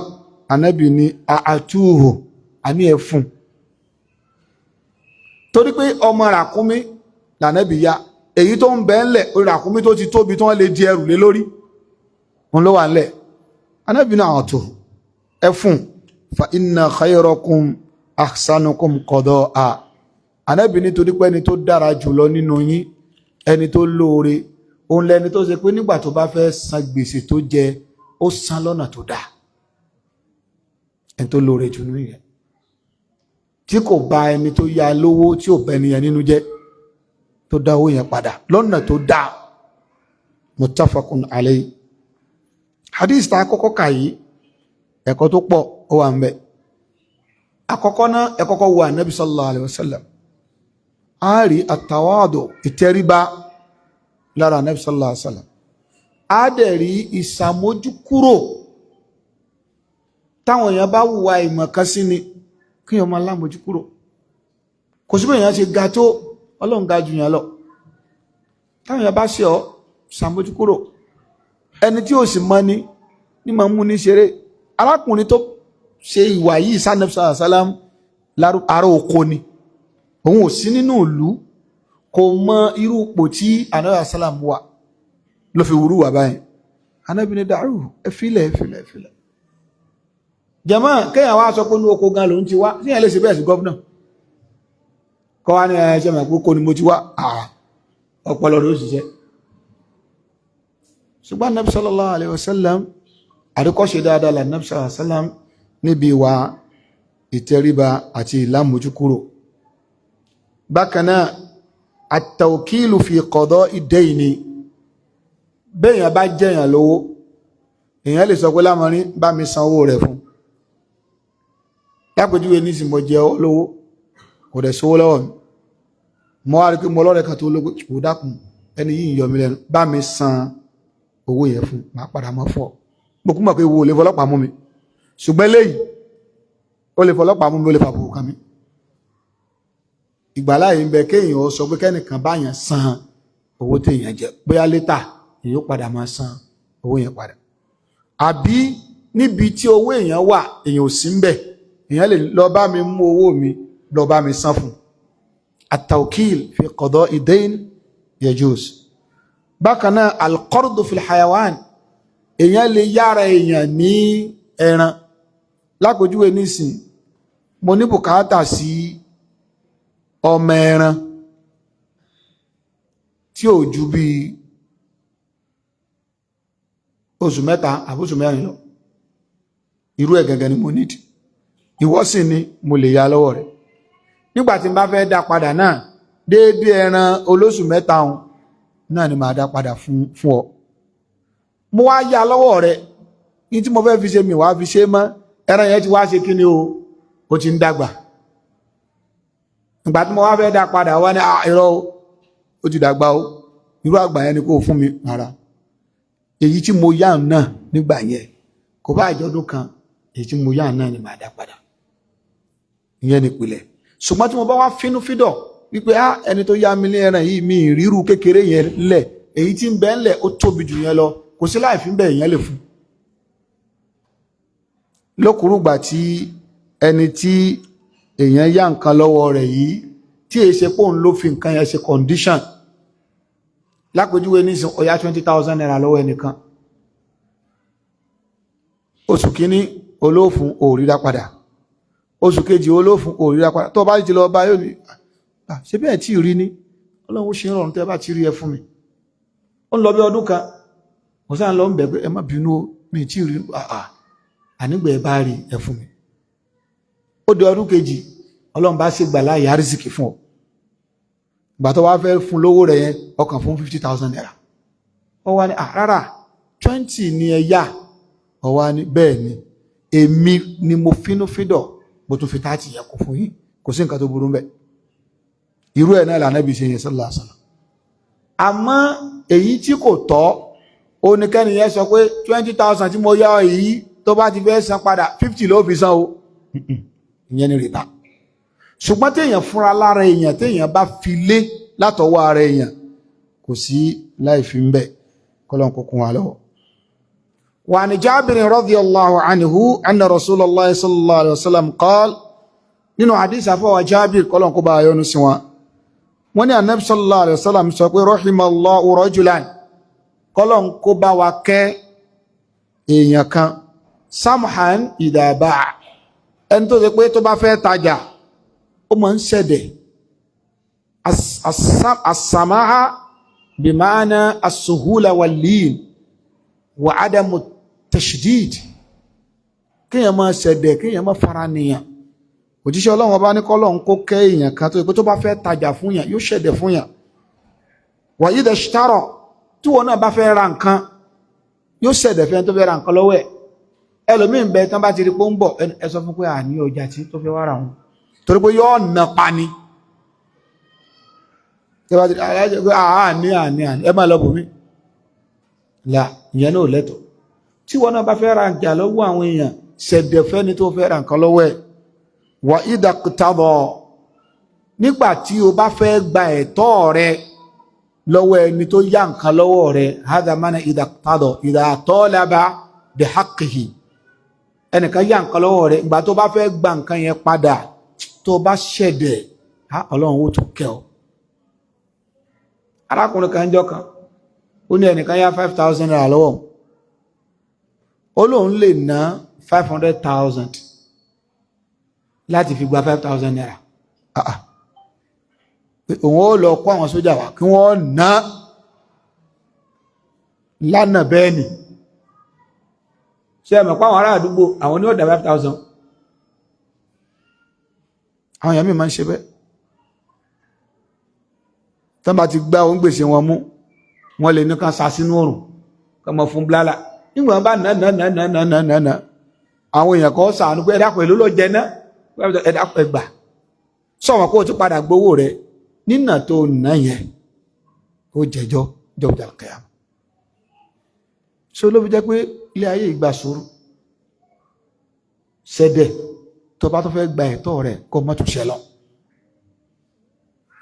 S1: Anabi ní àtúhò àní ẹ̀ fún, torí pé ọmọ ràkúnmí lànàbì ya. Èyí tó ń bẹ ńlẹ̀, ràkúnmí tó ti tóbi tí wọ́n lè di ẹrù lé lórí, òun ló wà ńlẹ̀. Anábì náà àtò ẹ fún. Fa inna khayrakum ahsanukum qada'a, Anábì nítorí pé ẹni tó dára jùlọ nínú yín, ẹni tó lóore, òun lẹni tó ṣe pé nígbà tó bá fẹ́ san gbèsè tó jẹ, ó san lọ́nà tó dáa. Ẹni tó lóore jù nínú yẹn, tí kò bá ẹni tó yá lówó, tí ò bá ẹni yẹn nínú jẹ́, tó dá owó yẹn padà lọ́nà tó dáa. Muttafaqun alayhi. Hadith tá a kọ́kọ́ kà yìí, ẹ̀kọ́ tó pọ̀ ó wà ń bẹ. Àkọ́kọ́ náà, ẹ kọ́kọ́ wo Ànábì sallallahu alayhi wa sallam. A rí àtàwádò, ìtẹríba lára Ànábì sallallahu alayhi wa sallam. A dẹ̀ rí ìsàmójúkúrò. Táwọn èèyàn bá wùwà ìmọ̀ kan sí ni, kí ọmọ alámójúkúrò. Kò sí bẹ́ẹ̀, èèyàn ṣe ga tó, Ọlọ́run ga jù yàn lọ. Táwọn èèyàn bá ṣe ọ́, sàmójúkúrò. Ẹni tí ó sì mọ̀ ní ní máa mú ní ṣeré. Arákùnrin tó ṣe ìwà yìí sánẹ́bí sàlám, ará oko ni, òun ò sí nínú ìlú, kò mọ irú ipò tí Ànábì sàlám wà, ló fi wúrú wà báyìí. Ànábì ní dàrú, ẹ filẹ̀, ẹ filẹ̀, ẹ filẹ̀. Jẹ̀mọ́, kéèyàn wá sọ pé ní oko gan lòun ti wá, síyàn lè ṣe bẹ́ẹ̀ sí governor? Kọ́ wá ní ẹ ṣe mọ̀ pé kò ní mo ti wá, ọpọlọ ló ṣiṣẹ́. Ṣùgbọ́n Ànábì sallallahu alaihi wasallam, àríkọ́ṣe dáadáa là Ànábì sallallahu alaihi wasallam níbi ìwà ìtẹríba àti ìlàmójúkúrò. Bákan náà, at-tawkilu fi qada'i ad-dayni. Béèyàn bá jẹ̀yàn lówó, èèyàn lè sọ pé lámọrin bá mi san owó rẹ̀ fún. Lápèjúwe nísìn, mo jẹ ọ́ lówó, kò dẹ̀ sówó lọ́wọ́ mi. Mo wá rí pé mo lọ́rẹ̀ kan tó lówó. Kò dákun, ẹni yìí ń yọ mí lẹ́nu, bá mi san owó yẹn fún, máa padà mọ́ fún ọ. Mo kú mọ̀ pé wo lè fọlọ́pàá mú mi, ṣùgbọ́n eléyìí, ó lè fọlọ́pàá mú mi, ó lè fàbùkù kan mi. Ìgbàláyé ń bẹ kéèyàn ó sọ pé kẹ́nìkan báyàn san owó téèyàn jẹ, bóyá later èyàn ó padà máa san owó yẹn padà, àbí níbi tí owó èèyàn wà, èèyàn ò sí ń bẹ̀, èèyàn lè lọ bá mi mú owó mi, lọ bá mi san fún. At-tawkil fi qada'i dayn yajuz. Bákan náà, al-qardu fil hayawan, èèyàn lè yára èèyàn ní ẹran. Lápèjúwe nísìn, mo ní bùkátà sí ọmọ ẹran tí ò ju bí oṣù 3 àbóṣù 4 lọ. Irú ẹ̀ gẹ́gẹ́ ni mo nídìí. Ìwọ sì ni mo lè ya lọ́wọ́ rẹ̀. Nígbà tí n bá fẹ́ dá padà náà, déédéé ẹran olóṣù 3 ọ̀hún náà ni màá dá padà fún ọ. Mo wá yá lọ́wọ́ rẹ̀ ní tí mo fẹ́ fi ṣe, mi wá fi ṣe mọ́. Ẹran yẹn ti wá ṣe kí ni o, ó ti ń dàgbà. Ìgbà tí mo wá fẹ́ dá padà, wá ní irọ́ o, ó ti dàgbà o, irú àgbà yẹn ni kò fún mi rárá. Èyí tí mo yá náà nígbà yẹn, kò bá àjọ̀dún kan, èyí tí mo yá náà ni màá dá padà. Ìyẹn ni ìpìlẹ̀. Ṣùgbọ́n tí mo bá wá fínú fídọ̀ wípé á ẹni tó yá mi ní ẹran yìí, mi ìrírú kékeré yẹn lẹ̀, èyí tí ń bẹ ńlẹ̀ ó tóbi jù yẹn lọ, kò sí láì fi ń bẹ, èèyàn lè fún. Lókùrúgbà tí ẹni tí èèyàn yá nǹkan lọ́wọ́ rẹ̀ yìí, tí èyí ṣe pé òun ló fi nǹkan yẹn ṣe condition. Lápèjúwe nísìn, ó yá ₦20,000 lọ́wọ́ ẹnìkan. Oṣù kínní olóòfún, òrìrà padà. Oṣù kejì olóòfún, òrìrà padà. Tó bá ti lọ bá, yóò ní, "Ṣe bẹ́ẹ̀ tí rí ní, Ọlọ́run ó ṣe ń rọrùn, tẹ́ bá ti rí ẹ fún mi." Ó ń lọ bí ọdún kan, mo sáà ń lọ ń bẹ̀ pé, "Ẹ má bínú o, mi tí rí ànígbẹ̀, ẹ bá rí ẹ fún mi." Ó di ọdún kejì, Ọlọ́run bá ṣe gbà láàyè àrísìkì fún ọ. Ìgbà tó wá fẹ́ fún lówó rẹ̀ yẹn, ọkàn fún ₦50,000. Ó wá ní, "Rárá, 20 ni ẹ yá." Ó wá ní, "Bẹ́ẹ̀ ni, èmi ni mo fínúfíndọ̀, mo tún fi 30 yẹn kún fún yín." Kò sí nǹkan tó burú bẹ́ẹ̀. Irú ẹ̀ náà l'Ànábì ṣe yẹn, sallallahu alaihi wasallam. Àmọ́ èyí tí kò tọ́, oníkẹ́ni yẹn sọ pé 20,000 tí mo yá ọ yìí, tó bá ti fẹ́ san padà, 50 ló fi san o, ìyẹn ni rìbá. Ṣùgbọ́n téèyàn fúnra lára èèyàn, téèyàn bá fi lé látọwọ́ ara èèyàn, kò sí láì fi ń bẹ̀. Kọ́lọ́n kó kún wa lọ́wọ́. وعن جابر رضي الله عنه أن رسول الله صلى الله عليه وسلم قال، nínú hadith àfọwà Jábìr, kọ́lọ́n kó bá yọ́nú sí wọn, wọ́n ní Ànábì sallallahu alaihi wasallam sọ pé, rahimallahu rajulan, kọ́lọ́n kó bá wa kẹ́ èèyàn kan, samhan idha ba'a, ẹni tó ṣe pé tó bá fẹ́ tajà, ó máa ń ṣẹ̀dẹ̀. As-samaha bimaana as-suhula wal-lin wa adamu tashdid. Kéèyàn máa ṣẹ̀dẹ̀, kéèyàn máa fara nìyàn. Òjíṣẹ́ Ọlọ́run ọba ní kọ́lọ́run kó kẹ́ èèyàn kan tó yẹ pé tó bá fẹ́ tajà fún yàn, yóò ṣẹ̀dẹ̀ fún yàn. Wa idha ishtara, tí wọn náà bá fẹ́ ra nǹkan, yóò ṣẹ̀dẹ̀ fẹ́ tó fẹ́ ra nǹkan lọ́wọ́ ẹ̀. Ẹlòmíín bẹ, tán bá ti rí pé ó ń bọ̀, ẹ sọ fún pé àní ọjà tí tó fẹ́ wá ra wọn, torí pé yóò nà pa ni. Àní àní àní, ẹ máa lọ bòmí là. Ìyẹn náà lẹ́tọ̀. Tí wọn náà bá fẹ́ ra nǹkan lọ́wọ́ àwọn èèyàn, ṣẹ̀dẹ̀ fẹ́ni tó fẹ́ ra nǹkan lọ́wọ́ ẹ̀. Wa idha iqtada, nígbà tí o bá fẹ́ gba ẹ̀tọ́ rẹ lọ́wọ́ ẹni tó yá nǹkan lọ́wọ́ rẹ. Hadha mana idha iqtada, idha talaba bihaqqihi. Ẹnìkan yá nǹkan lọ́wọ́ rẹ, ìgbà tó bá fẹ́ gba nǹkan yẹn padà, tó bá ṣẹ̀dẹ̀, Ọlọ́run ó tún kẹ́ ọ. Arákùnrin kan jọ kan, ó ní ẹnìkan yá ₦5,000 lọ́wọ́, ó lóun lè ná 500,000 láti fi gba ₦5,000. Òun ó lọ kó àwọn sójà wá kí wọ́n ná lánàá. Bẹ́ẹ̀ ni, ṣe ẹ̀mọ̀ pàwọn ará àdúgbò, àwọn ní ọ̀dà 5,000. Àwọn èèyàn mi máa ń ṣe bẹ́ẹ̀. Tán bá ti gbá òun gbèsè wọn mú, wọ́n lè ní kan sa sínú òrùn, kan mọ̀ fún blálà. Nígbà wọn bá nà nà nà nà nà nà nà nà, àwọn èèyàn kan sàánú pé, "Ẹ dákun, èló ló jẹ ná? Ẹ dákun, ẹ gbà." Sọ̀wọ́n kó o ti padà gbowó rẹ̀ nínà tó nà yẹn, ó jẹjọ́ jọjà kẹyà. Ṣé ló fi jẹ́ pé ilé ayé ìgbà sùúrù? Ṣẹ̀dẹ̀ tó bá tó fẹ́ gba ẹ̀tọ́ rẹ̀, kó mọ́ tún ṣẹ lọ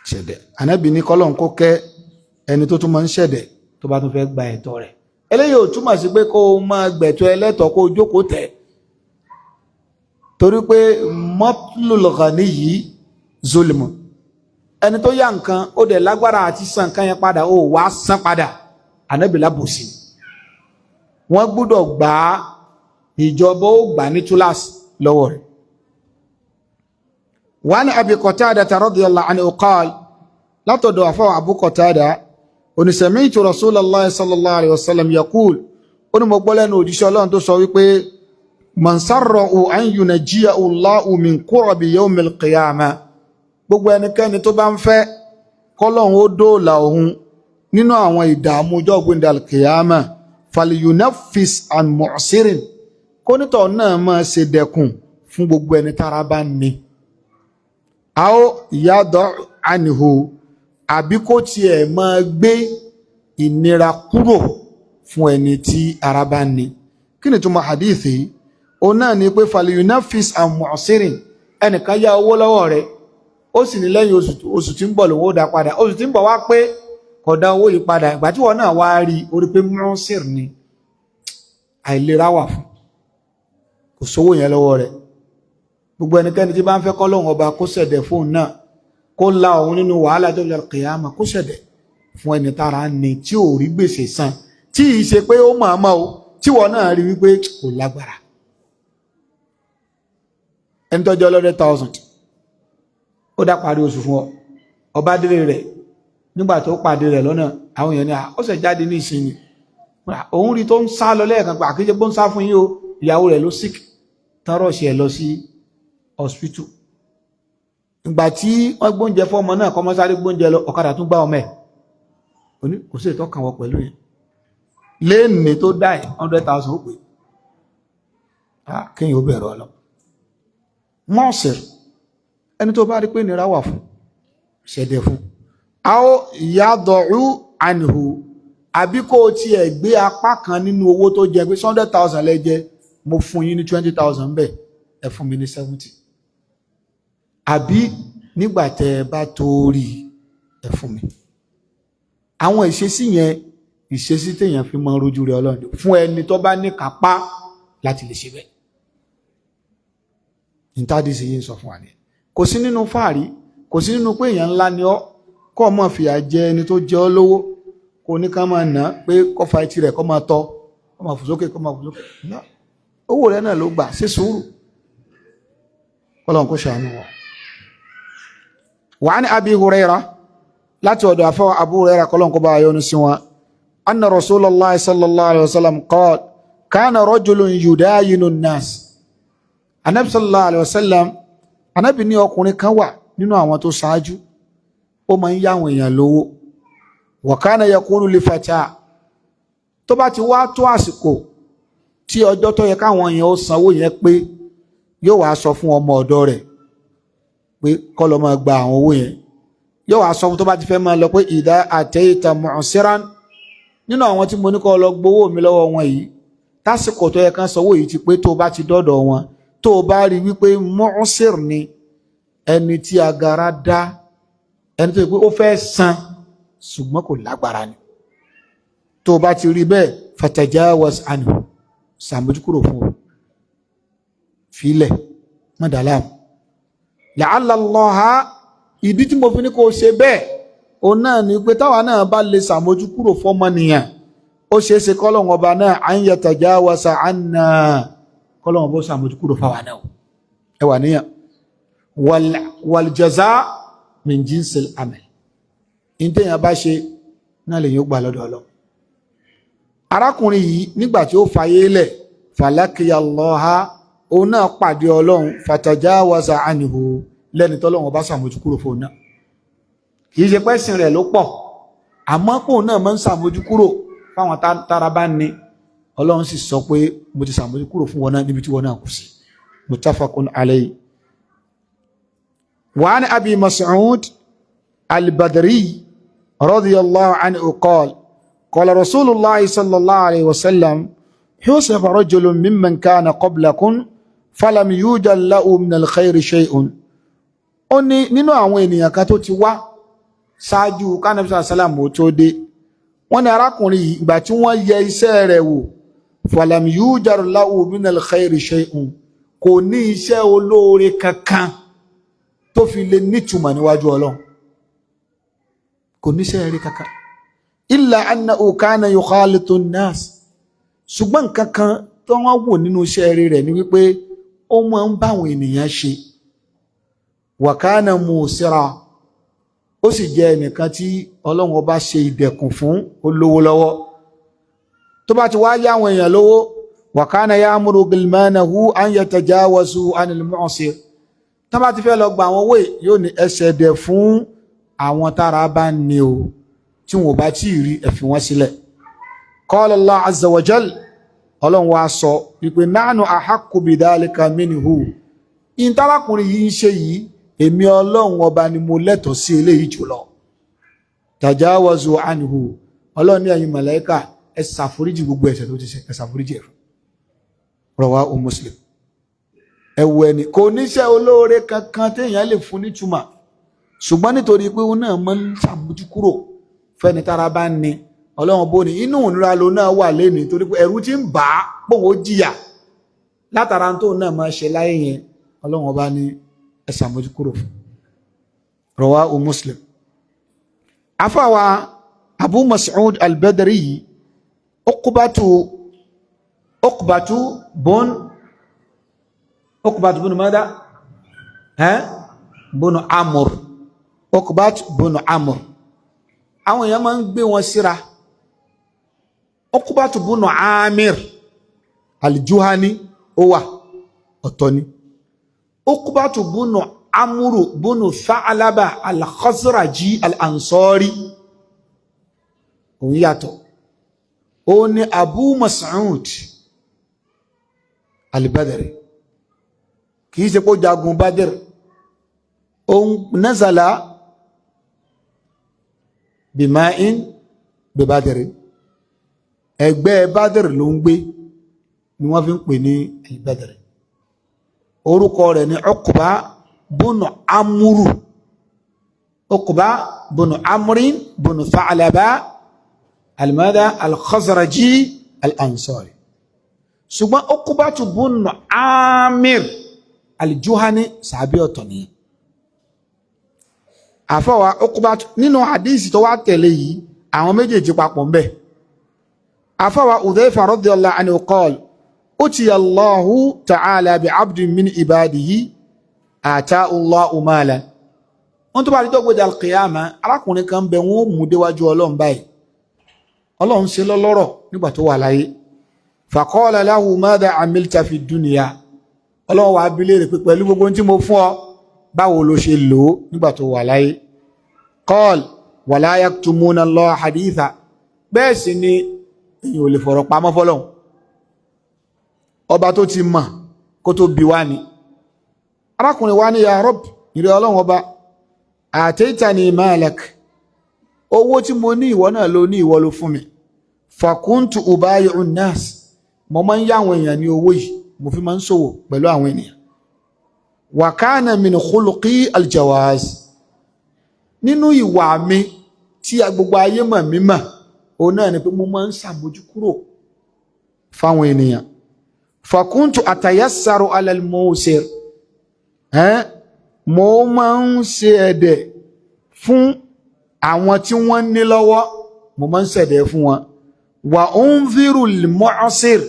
S1: ṣẹ̀dẹ̀. Ànábì ní kọ́lọ́n kó kẹ́ ẹni tó tún máa ń ṣẹ̀dẹ̀ tó bá tún fẹ́ gba ẹ̀tọ́ rẹ̀. Eléyìí ò túmọ̀ sí pé kó o máa gbẹ̀tọ́ ẹlẹ́tọ̀ọ́, kó o jókòó tẹ̀, torí pé matlul ghaniyyi zulmu. Ẹni tó yá nǹkan, ó dẹ̀ lágbára àti san nǹkan yẹn padà, ó wá san padà, Ànábì lábòsí. Wọ́n gbọ́dọ̀ gbà á, ìjọba ó gbà ní túláàsì lọ́wọ́ rẹ̀. وعن أبي قتادة رضي الله عنه قال، látọ̀dọ̀ àfọwọ́ Abu Qatada, ó ní سمعت رسول الله صلى الله عليه وسلم يقول، ó ní mo gbọ́ lẹ́nu òjíṣẹ́ Ọlọ́run tó sọ wípé من سره أن ينجيه الله من كرب يوم القيامة، gbogbo ẹnikẹ́ni tó bá ń fẹ́ kọ́lọ́hun ó dóòlà òun nínú àwọn ìdààmú ọjọ́ gbẹ̀ndẹ̀ al-qiyama, فلينفس عن معسر، kónítọ̀ náà máa ṣe dẹkùn fún gbogbo ẹni tára bá ń ní, أو يضع عنه, àbí kó tiẹ̀ máa gbé ìnira kúrò fún ẹni tí ara bá ní. Kí ni túmọ̀ hadithi? Òun náà ni pé فلينفس عن معسر, ẹnìkan yá owó lọ́wọ́ rẹ̀. Ó sì ní lẹ́yìn oṣù tí ń bọ̀ lòun ó dá padà. Oṣù tí ń bọ̀ wá pé kò dá owó yìí padà. Ìgbà tí wọ́n náà wá rí orí pé mọ́sìr ni, àìlera wà fún, kò sówó yẹn lọ́wọ́ rẹ̀. Gbogbo ẹnikẹ́ni tí bá ń fẹ́ kọ́lọ́hun ọba kó ṣẹ̀dẹ̀ fóun náà, kó la òun nínú wàhálà tó lè kìyàmà, kó ṣẹ̀dẹ̀ fún ẹni tára ní tí ò rí gbèsè san, tí ì ṣe pé ó mọ̀ọ́mọ̀ o, tí wọ́n náà rí wípé kò lágbára. Ẹni tó jẹ́ 100,000, ó dá parí oṣù fún ọ, ọba délé rẹ̀. Nígbà tó pàdé rẹ̀ lọ́nà, àwọn èèyàn ní ó ṣẹ̀ jáde ní ìsinmi, òun rí tó ń sá lọ lẹ́ẹ̀kan pé àkíjẹ́ pé ó ń sá fún yín o, ìyàwó rẹ̀ ló sick tán, rush ẹ̀ lọ sí hospital. Ìgbà tí wọ́n gbóúnjẹ fọ́mọ náà, kọ́mọ́ sáré gbóúnjẹ lọ, ọ̀kadà tún gbá ọmọ ẹ̀. Oní kò sí ìtọ́kàn wọ pẹ̀lú yẹn. Léèní tó dá ẹ̀ 100,000, ó pè kéèyàn ó bẹ̀rẹ̀ ọlọ mọ́ọ̀sìr. Ẹni tó bá rí pé nira wà fún, ṣẹ̀dẹ̀ fún. A ó yàdọ̀rú ànìhù, àbí kó o tiẹ̀ gbé apá kan nínú owó tó jẹ pé 100,000 lẹ́jẹ́, mo fún yín ní 20,000 bẹ́ẹ̀, ẹ fún mi ní 70, àbí nígbà tẹ́ ẹ bá tó rí, ẹ fún mi. Àwọn ìṣesí yẹn, ìṣesí téèyàn fi mọ rojú rẹ Ọlọ́run fún ẹni tó bá ní kápá láti lè ṣe bẹ́ẹ̀. Ìtàdísì yìí ń sọ fún wa ni kò sí nínú fáàrí, kò sí nínú pé èèyàn ńlá ni ọ́, kọ́ ọ mọ̀ fìyà jẹ ẹni tó jẹ ọ́ lówó, kò ní ká máa nà pé kó fa etí rẹ̀, kó máa tọ́, kó máa fò sókè, kó máa fò sókè. Owó rẹ̀ náà ló gbà, ṣe sùúrù, kọ́lọ́n kó ṣàánú wọn. وعن أبي هريرة, láti ọ̀dọ̀ àfọwọ́ Abu Hurairah, kọ́lọ́n kó bá yọ́nú sí wọn, أن رسول الله صلى الله عليه وسلم قال: كان رجل يداين الناس. Anabi صلى الله عليه وسلم, anabi ní ọkùnrin kan wà nínú àwọn tó ṣáájú, ó máa ń yá àwọn èèyàn lówó. وكان يقول لفتاه, tó bá ti wá tó àsìkò tí ọjọ́ tó yẹ káwọn èèyàn ó sanwó yẹn pé, yóò wá sọ fún ọmọ ọ̀dọ̀ rẹ̀ pé kó lọ máa gba àwọn owó yẹn. Yóò wá sọ fún tó bá ti fẹ́ máa lọ pé: إذا أتيت معسرا, nínú àwọn tí mo ní kó lọ gbowó mi lọ́wọ́ wọn yìí, tásìkò tó yẹ kán sanwó yìí ti pé, tó bá ti dọ́dọ̀ wọn, tó bá rí wípé معسر ni, ẹni tí agara dá, ẹni tó yẹ pé ó fẹ́ san ṣùgbọ́n kò lágbára ni, tó bá ti rí bẹ́ẹ̀, فتجاوز عنه, sàmójúkúrò fún o, filẹ̀, mọ́dàlámù. لعل الله, ìdí tí mo fi ní kó ṣe bẹ́ẹ̀, òun náà ni pé táwa náà bá lè sàmójúkúrò fọ́mọnìyàn, ó ṣeé ṣe kọ́lọ́hún ọba náà أن يتجاوز عنا, kọ́lọ́hún bó sàmójúkúrò fáwa náà. Ẹ wà níyàn. والجزاء من جنس العمل, ìtẹ̀yàn bá ṣe náà lè yóò gbà lọ́dọ̀ Ọlọ́run. Arákùnrin yìí, nígbà tí ó fayé lẹ̀, فلقي الله, òun náà pàdé Ọlọ́run, فتجاوز عنه, lẹ́ni tọ́lọ́run bá sàmójúkúrò fún náà. Kìí ṣe pẹ́sìn rẹ̀ ló pọ̀, àmọ́ pòun náà máa ń sàmójúkúrò fáwọn tára bá ní. Ọlọ́run sì sọ pé mo ti sàmójúkúrò fún wọn náà níbi tí wọn náà kù sí. متفق عليه. وعن أبي مسعود البدري رضي الله عنه قال: قال رسول الله صلى الله عليه وسلم: حوسب رجل ممن كان قبلكم فلم يوجد له من الخير شيء. Ó ní nínú àwọn ènìyàn kan tó ti wá ṣáájú kánàbí sàlámù tó dé, wọ́n ní arákùnrin yìí, ìgbà tí wọ́n yẹ iṣẹ́ rẹ̀ wò, فلم يوجد له من الخير شيء, kò ní iṣẹ́ olóore kankan tó fi lè nítumọ̀ níwájú Ọlọ́run, kò níṣẹ́ rí kankan. إلا أنه كان يخالط الناس, ṣùgbọ́n nǹkan kan tó wọ́n wò nínú iṣẹ́ rí rẹ̀ ni wípé ó máa ń báwọn ènìyàn ṣe. وكان موسرا, ó sì jẹ́ ẹnìkan tí Ọlọ́run ọba ṣe ìdẹ̀kùn fún, olówó lọ́wọ́. Tó bá ti wá yá àwọn èèyàn lówó, وكان يأمر غلمانه أن يتجاوزوا عن المعسر, tó bá ti fẹ́ lọ gba àwọn owó, yóò ní ẹsẹ̀ dẹ̀ fún àwọn tára bá ń ní o, tí wọn ò bá tí ì rí, ẹ fi wọ́n sílẹ̀. قال الله عز وجل, Ọlọ́run wa sọ wípé: نحن أحق بذلك منه, ìtalákùnrin yìí ń ṣe yìí, èmi Ọlọ́run ọba ni mo lẹ́tọ̀ọ́ sí eléyìí jùlọ. تجاوزوا عنه, Ọlọ́run ní ẹ̀yin màláíkà, ẹ ṣàforíjì gbogbo ẹ̀ṣẹ̀ tó ti ṣe, ẹ ṣàforíjì ẹ̀ fún. رواه مسلم. Ẹ̀wù ẹni kò níṣẹ́ olóore kankan téèyàn lè fún nítumọ̀. Ṣùgbọ́n nítorí pé òun náà máa ń ṣàmójúkúrò fẹ́ni tára bá ń ni, Ọlọ́run bó ní inú ìnira ló náà wà lẹ́ni, torí pé ẹ̀rù ti ń bà á pòun ó jìyà látara tó náà máa ṣe láyé yẹn. Ọlọ́run ọba ní ẹ ṣàmójúkúrò fún. Rawahu Muslim. Afáwa Abu Mas'ud al-Badri yìí, Uqbatu bun mada ẹ́ bun Amr, Uqbatu bun Amr. Àwọn èèyàn máa ń gbé wọn síra. Uqbatu bun Amir al-Juhani, ó wà, ọ̀tọ̀ ni. Uqbatu bun Amru bunu Tha'laba al-Khazraji al-Ansari, òun yàtọ̀. Ó ní Abu Mas'ud al-Badri, kìí ṣe kó jagun Badr. Òun nazala bima'in bi Badr, ẹgbẹ́ Badr ló ń gbé, ni wọ́n fi ń pè ní al-Badri. Orúkọ rẹ̀ ní Uqba bunu Amuru, Uqba bunu Amrin bunu Tha'laba al-mada al-Khazraji al-Ansari. Ṣùgbọ́n Uqbatu bunu Amir al-Juhani, sàbí ọ̀tọ̀ nìyẹn. Àfọwà Uqbatu nínú hadisi tó wá tẹ̀lé yìí, àwọn méjèèjì papọ̀ ń bẹ. Àfọwà Udhayfa radiyallahu anhu qala: utiya Allahu ta'ala bi abdin min ibadihi ata'u Allahu malan. Wọ́n tó bá rí dọ́gbọ́dà al-qiyama, arákùnrin kan bẹ, wọ́n mú déwájú Ọlọ́run báyìí. Ọlọ́run ṣe lọ́lọ́rọ̀ nígbà tó wà láyé. Faqala lahu: madha amilta fi dunya? Ọlọ́run wà bí léèrè pé, pẹ̀lú gbogbo tí mo fún ọ, báwo ló ṣe lò ó nígbà tó wà láyé? Qal wala yaktumuna Allah haditha. Bẹ́ẹ̀ sì ni èyàn ò lè fọ̀rọ̀ pamọ́ fọ́lọ́hun ọba tó ti mọ̀ kó tó bí wá ní. Arákùnrin wa ní: ya Rabb, ìrẹ́ Ọlọ́run ọba, ataytani malak, owó tí mo ní, ìwọ náà ló ní, ìwọ ló fún mi. Fakuntu ubayi'u nas, mo máa ń yá àwọn èèyàn ní owó yìí, mo fi máa ń ṣòwò pẹ̀lú àwọn ènìyàn. Wa kana min khuluqi aljawaz, nínú ìwà mi tí gbogbo ayé mọ̀ mí mọ̀, òun náà ni pé mo máa ń ṣàmójúkúrò fáwọn ènìyàn. Fakuntu atayassaru ala al-musir, mo máa ń ṣe ẹ̀dẹ̀ fún àwọn tí wọ́n ní lọ́wọ́, mo máa ń ṣẹ̀dẹ̀ fún wọn. Wa unziru al-mu'sir,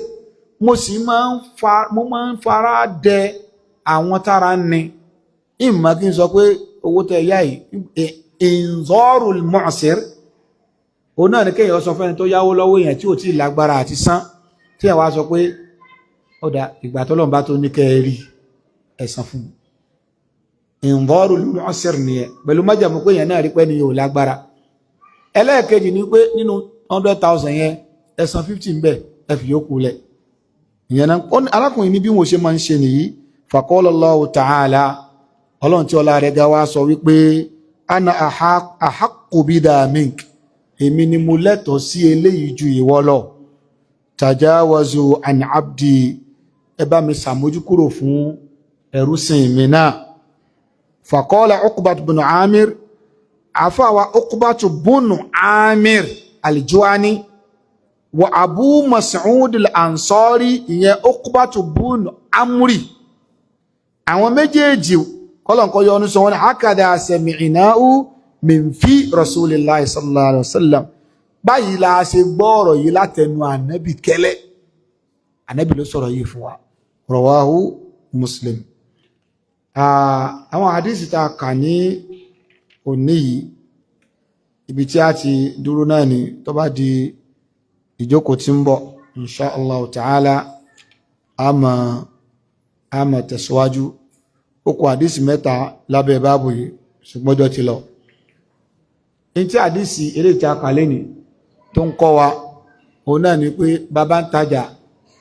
S1: mo sì máa ń fa mo máa ń fara dẹ àwọn tára ní. Ìmọ̀ kí n sọ pé owó tẹ yá yìí, inzaru al-mu'sir, òun náà ni kéèyàn sọ fẹ́ni tó yáwó lọ́wọ́ èèyàn tí ò tí ì lágbára àti san, tí ẹ̀ wá sọ pé ó dà, ìgbà tó lọ́nà bá tó ní kẹ́ ẹ rí ẹ̀san fún un. Inzaru al-mu'sir nìyẹn, pẹ̀lú májàmú pé èèyàn náà rí pé ní yóò lágbára. Ẹlẹ́ẹ̀kejì ni pé nínú 100,000 yẹn, ẹ̀san 50 ń bẹ̀, ẹ fi yókù lẹ̀. Ìyẹn náà, arákùnrin ní bí wọ́n ṣe máa ń ṣe nìyí. Faqala Allahu ta'ala, Ọlọ́run tí ọlá rẹ̀ ga wá sọ wípé: ana ahaqqu bidha mink, èmi ni mo lẹ́tọ̀ọ́ sí eléyìí ju ìwọ lọ. Tajawazu an abdi, ẹ bá mi ṣàmójúkúrò fún ẹrúsìn mi náà. Faqala Uqbat bin Amir, àfàwà Uqbat bin Amir al-Juhani wa Abu Mas'ud al-Ansari, ìyẹn Uqbat bin Amri, àwọn méjèèjì, kọ́lọ̀nkọ́ yọ ọ́nù sọ wọn: hakadha sami'nahu min fi rasulillahi sallallahu alaihi wasallam. Báyìí la ṣe gbọ́ ọ̀rọ̀ yìí látẹnu ànábì kẹ́lẹ́. Ànábì ló sọ̀rọ̀ yìí fún wa. Rawahu Muslim. Àwọn àdísì tá a kà ní òní yìí, ibi tí a ti dúró náà ni. Tó bá di ìjókòó tí ń bọ̀, insha Allah ta'ala, a máa tẹ̀síwájú. Ó kù àdísì mẹ́ta lábẹ́ báàbù yìí, ṣùgbọ́n ọjọ́ ti lọ. Ní tí àdísì eré tí a kà lé ní tó ń kọ́ wa, òun náà ni pé bàbá ń tajà,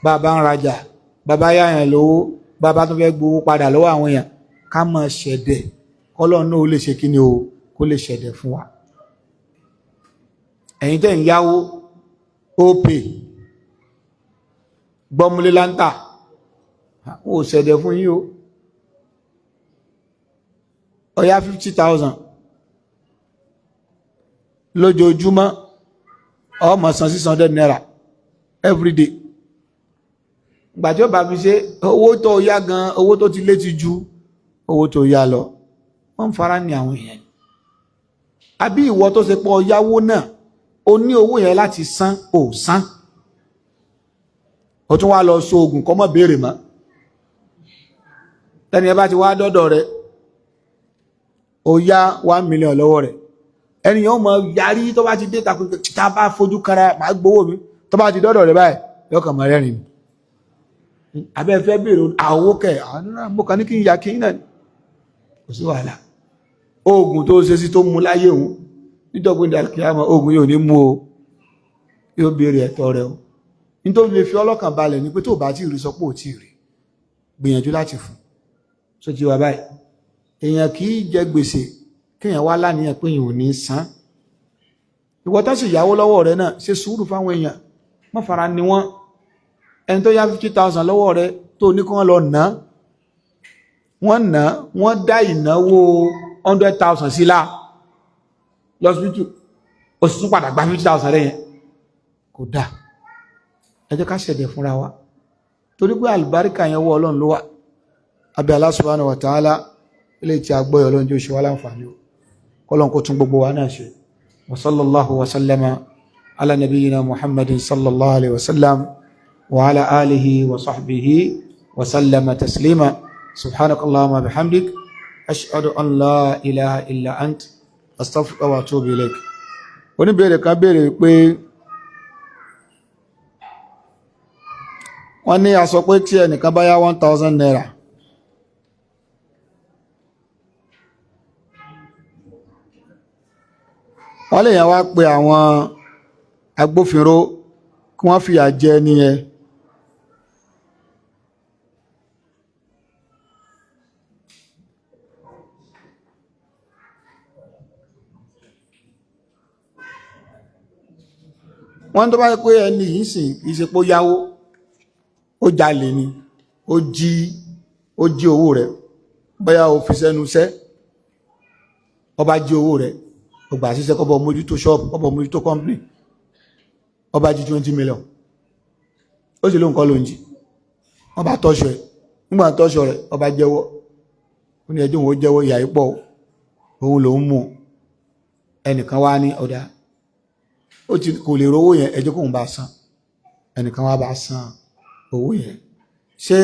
S1: bàbá ń rajà, bàbá yáyàn lówó, bàbá tó fẹ́ gbowó padà lọ́wọ́ àwọn èèyàn, ká máa ṣẹ̀dẹ̀, kọ́lọ́run náà ó lè ṣe kíni o, kó lè ṣẹ̀dẹ̀ fún wa. Ẹ̀yin tẹ́ ń yáwó Opay, gbọ́múlé láńtà, ó ṣẹ̀dẹ̀ fún yín o. Ó yá 50,000 Lójoojúmọ́ ó máa san ₦600 every day. Ìgbà tí ó bá fi ṣe, owó tó yá gan, owó tó ti lé ti ju owó tó yá lọ. Wọ́n ń fara ní àwọn èèyàn. Àbí ìwọ tó ṣe pọ̀ yáwó náà, o ní owó yẹn láti san, ò san, o tún wá lọ so oògùn kọ́ mọ́ béèrè mọ́. Tẹ́ni ẹ bá ti wá dọ́dọ̀ rẹ̀, o yá 1 million lọ́wọ́ rẹ̀, ẹnìyàn mọ̀ yarí. Tó bá ti dé takò, tá a bá fojú kara, máa gbowó mi. Tó bá ti dọ́dọ̀ rẹ̀ báyìí, yóò kàn mọ́ rẹ́rìn ni. Abẹ́ fẹ́ béèrè àwọ̀ kẹ̀, mo kàn ní kí n yà kí n náà, kò sí wàhálà. Oògùn tó ṣe sí tó mú láyé òun, níjọ́gbìn dàkíyàmọ́, oògùn yóò ní mú o, yóò béèrè ẹ̀tọ́ rẹ̀ o. Nítorí lè fi ọlọ́kàn balẹ̀ ní pé tó bá tí rí, sọ pé ò tí rí, gbìyànjú láti fún. So ti wà báyìí, èèyàn kì í jẹ gbèsè kéèyàn wá láníyàn pé èèyàn ò ní san. Ìwọ tó sì yáwó lọ́wọ́ rẹ náà, ṣe sùúrù fáwọn èèyàn, má fara ni wọ́n. Ẹni tó yá 50,000 lọ́wọ́ rẹ, tó ní kí wọ́n lọ ná, wọ́n ná, wọ́n dá ìnáwó 100,000 sí lá lọ́sibítù, ó sì tún padà gba 50,000 rẹ yẹn. Kò dáa. Ẹ jẹ́ ká ṣẹ̀dẹ̀ fúnra wa, torí pé àlùbáríkà yẹn wọ́ Ọlọ́run ló wà. Abẹ́ Allah subhanahu wa ta'ala, ilé tí a gbọ́, Ọlọ́run jẹ́ ṣe wá láǹfààní o. Kọ́lọ́n kó tún gbogbo wa náà ṣe. Wa sallallahu wa sallama ala nabiyyina Muhammadin sallallahu alaihi wa sallam wa ala alihi wa sahbihi wa sallama taslima. Subhanakallahumma bihamdik, ashhadu an la ilaha illa ant, astaghfiruka wa atubu ilaik. Oníbèèrè kan béèrè pé wọ́n ní a sọ pé tí ẹnìkan bá yá ₦1,000, wọ́n lè yàn wá pé àwọn agbófinró kí wọ́n fìyà jẹ ẹni yẹn. Wọ́n tó bá yẹ pé ẹni yìí sìn kìí ṣe pé ó yáwó, ó jalè ni, ó jí owó rẹ̀, bóyá ó fi sẹ́nu iṣẹ́, ó bá jí owó rẹ̀, ó gbà síṣẹ́ kó bọ́ mójútó ṣọ́ọ̀bù, kó bọ́ mójútó company, ó bá jí 20 million, ó sì lóun kọ́ ló ń jí. Wọ́n bá tọ́ṣọ ẹ̀. Nígbà tọ́ṣọ rẹ̀, ó bá jẹ́wọ́. Ó ní ẹjọ́ òun ó jẹ́wọ́, ìyà yìí pọ̀, òun lòún mú. Ẹnìkan wá ní ọ̀dà, ó ti kò lè rówó yẹn, ẹjọ́ kóun bá san. Ẹnìkan wá bá san owó yẹn. Ṣé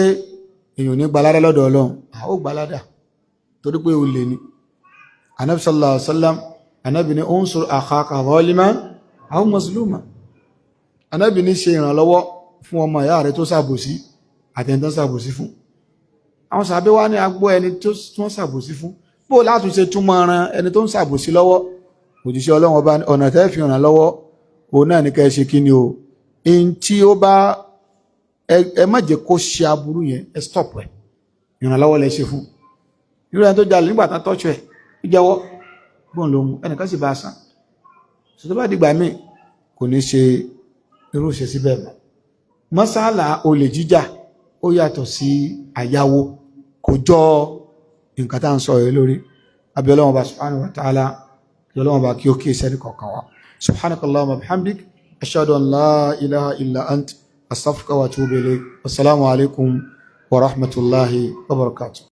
S1: èèyàn ní gbalada lọ́dọ̀ Ọlọ́run? Àwọn ò gbalada, torí pé ó lè ní. Anabi sallallahu alaihi wasallam, anabi ní unsur akhaka zaliman aw mazluma. Anabi ní ṣe ìrànlọ́wọ́ fún ọmọ ìyá rẹ̀ tó ṣàbòsí àti ẹni tó ṣàbòsí fún. Àwọn sàbí wá ní agbó ẹni tó wọ́n ṣàbòsí fún, bó látúnṣe túmọ̀ ran ẹni tó ń ṣàbòsí lọ́wọ́? Òjíṣẹ́ Ọlọ́run ọba, ọ̀nà tẹ́ fi ràn lọ́wọ́, òun náà ní kẹ́ ẹ ṣe kí ni o, in tí ó bá ẹ má jẹ́ kó ṣe aburú yẹn, ẹ stop ẹ. Ìrànlọ́wọ́ lẹ ṣe fún irú ẹni tó jalè. Nígbà tán tọ́jú ẹ, ó jẹ́wọ́ bóun lòun, ẹnìkan sì bá a san. Ṣe tó bá dìgbà míì, kò ní ṣe irú ṣe síbẹ̀ mọ́. Mọ́sálà olè jíjà ó yàtọ̀ sí àyáwó, kò jọ nǹkan tá à ń sọ yìí lórí. Abẹ́ Ọlọ́run Ọba subhanahu wa ta'ala, kí Ọlọ́run Ọba kí ó kí iṣẹ́ ní kọ̀ọ̀kan wa. Subhanakallahumma bihamdik, ashhadu an la ilaha illa ant, astaghfiruka wa atubu ilayk. Wassalamu alaikum wa rahmatullahi wa barakatuh.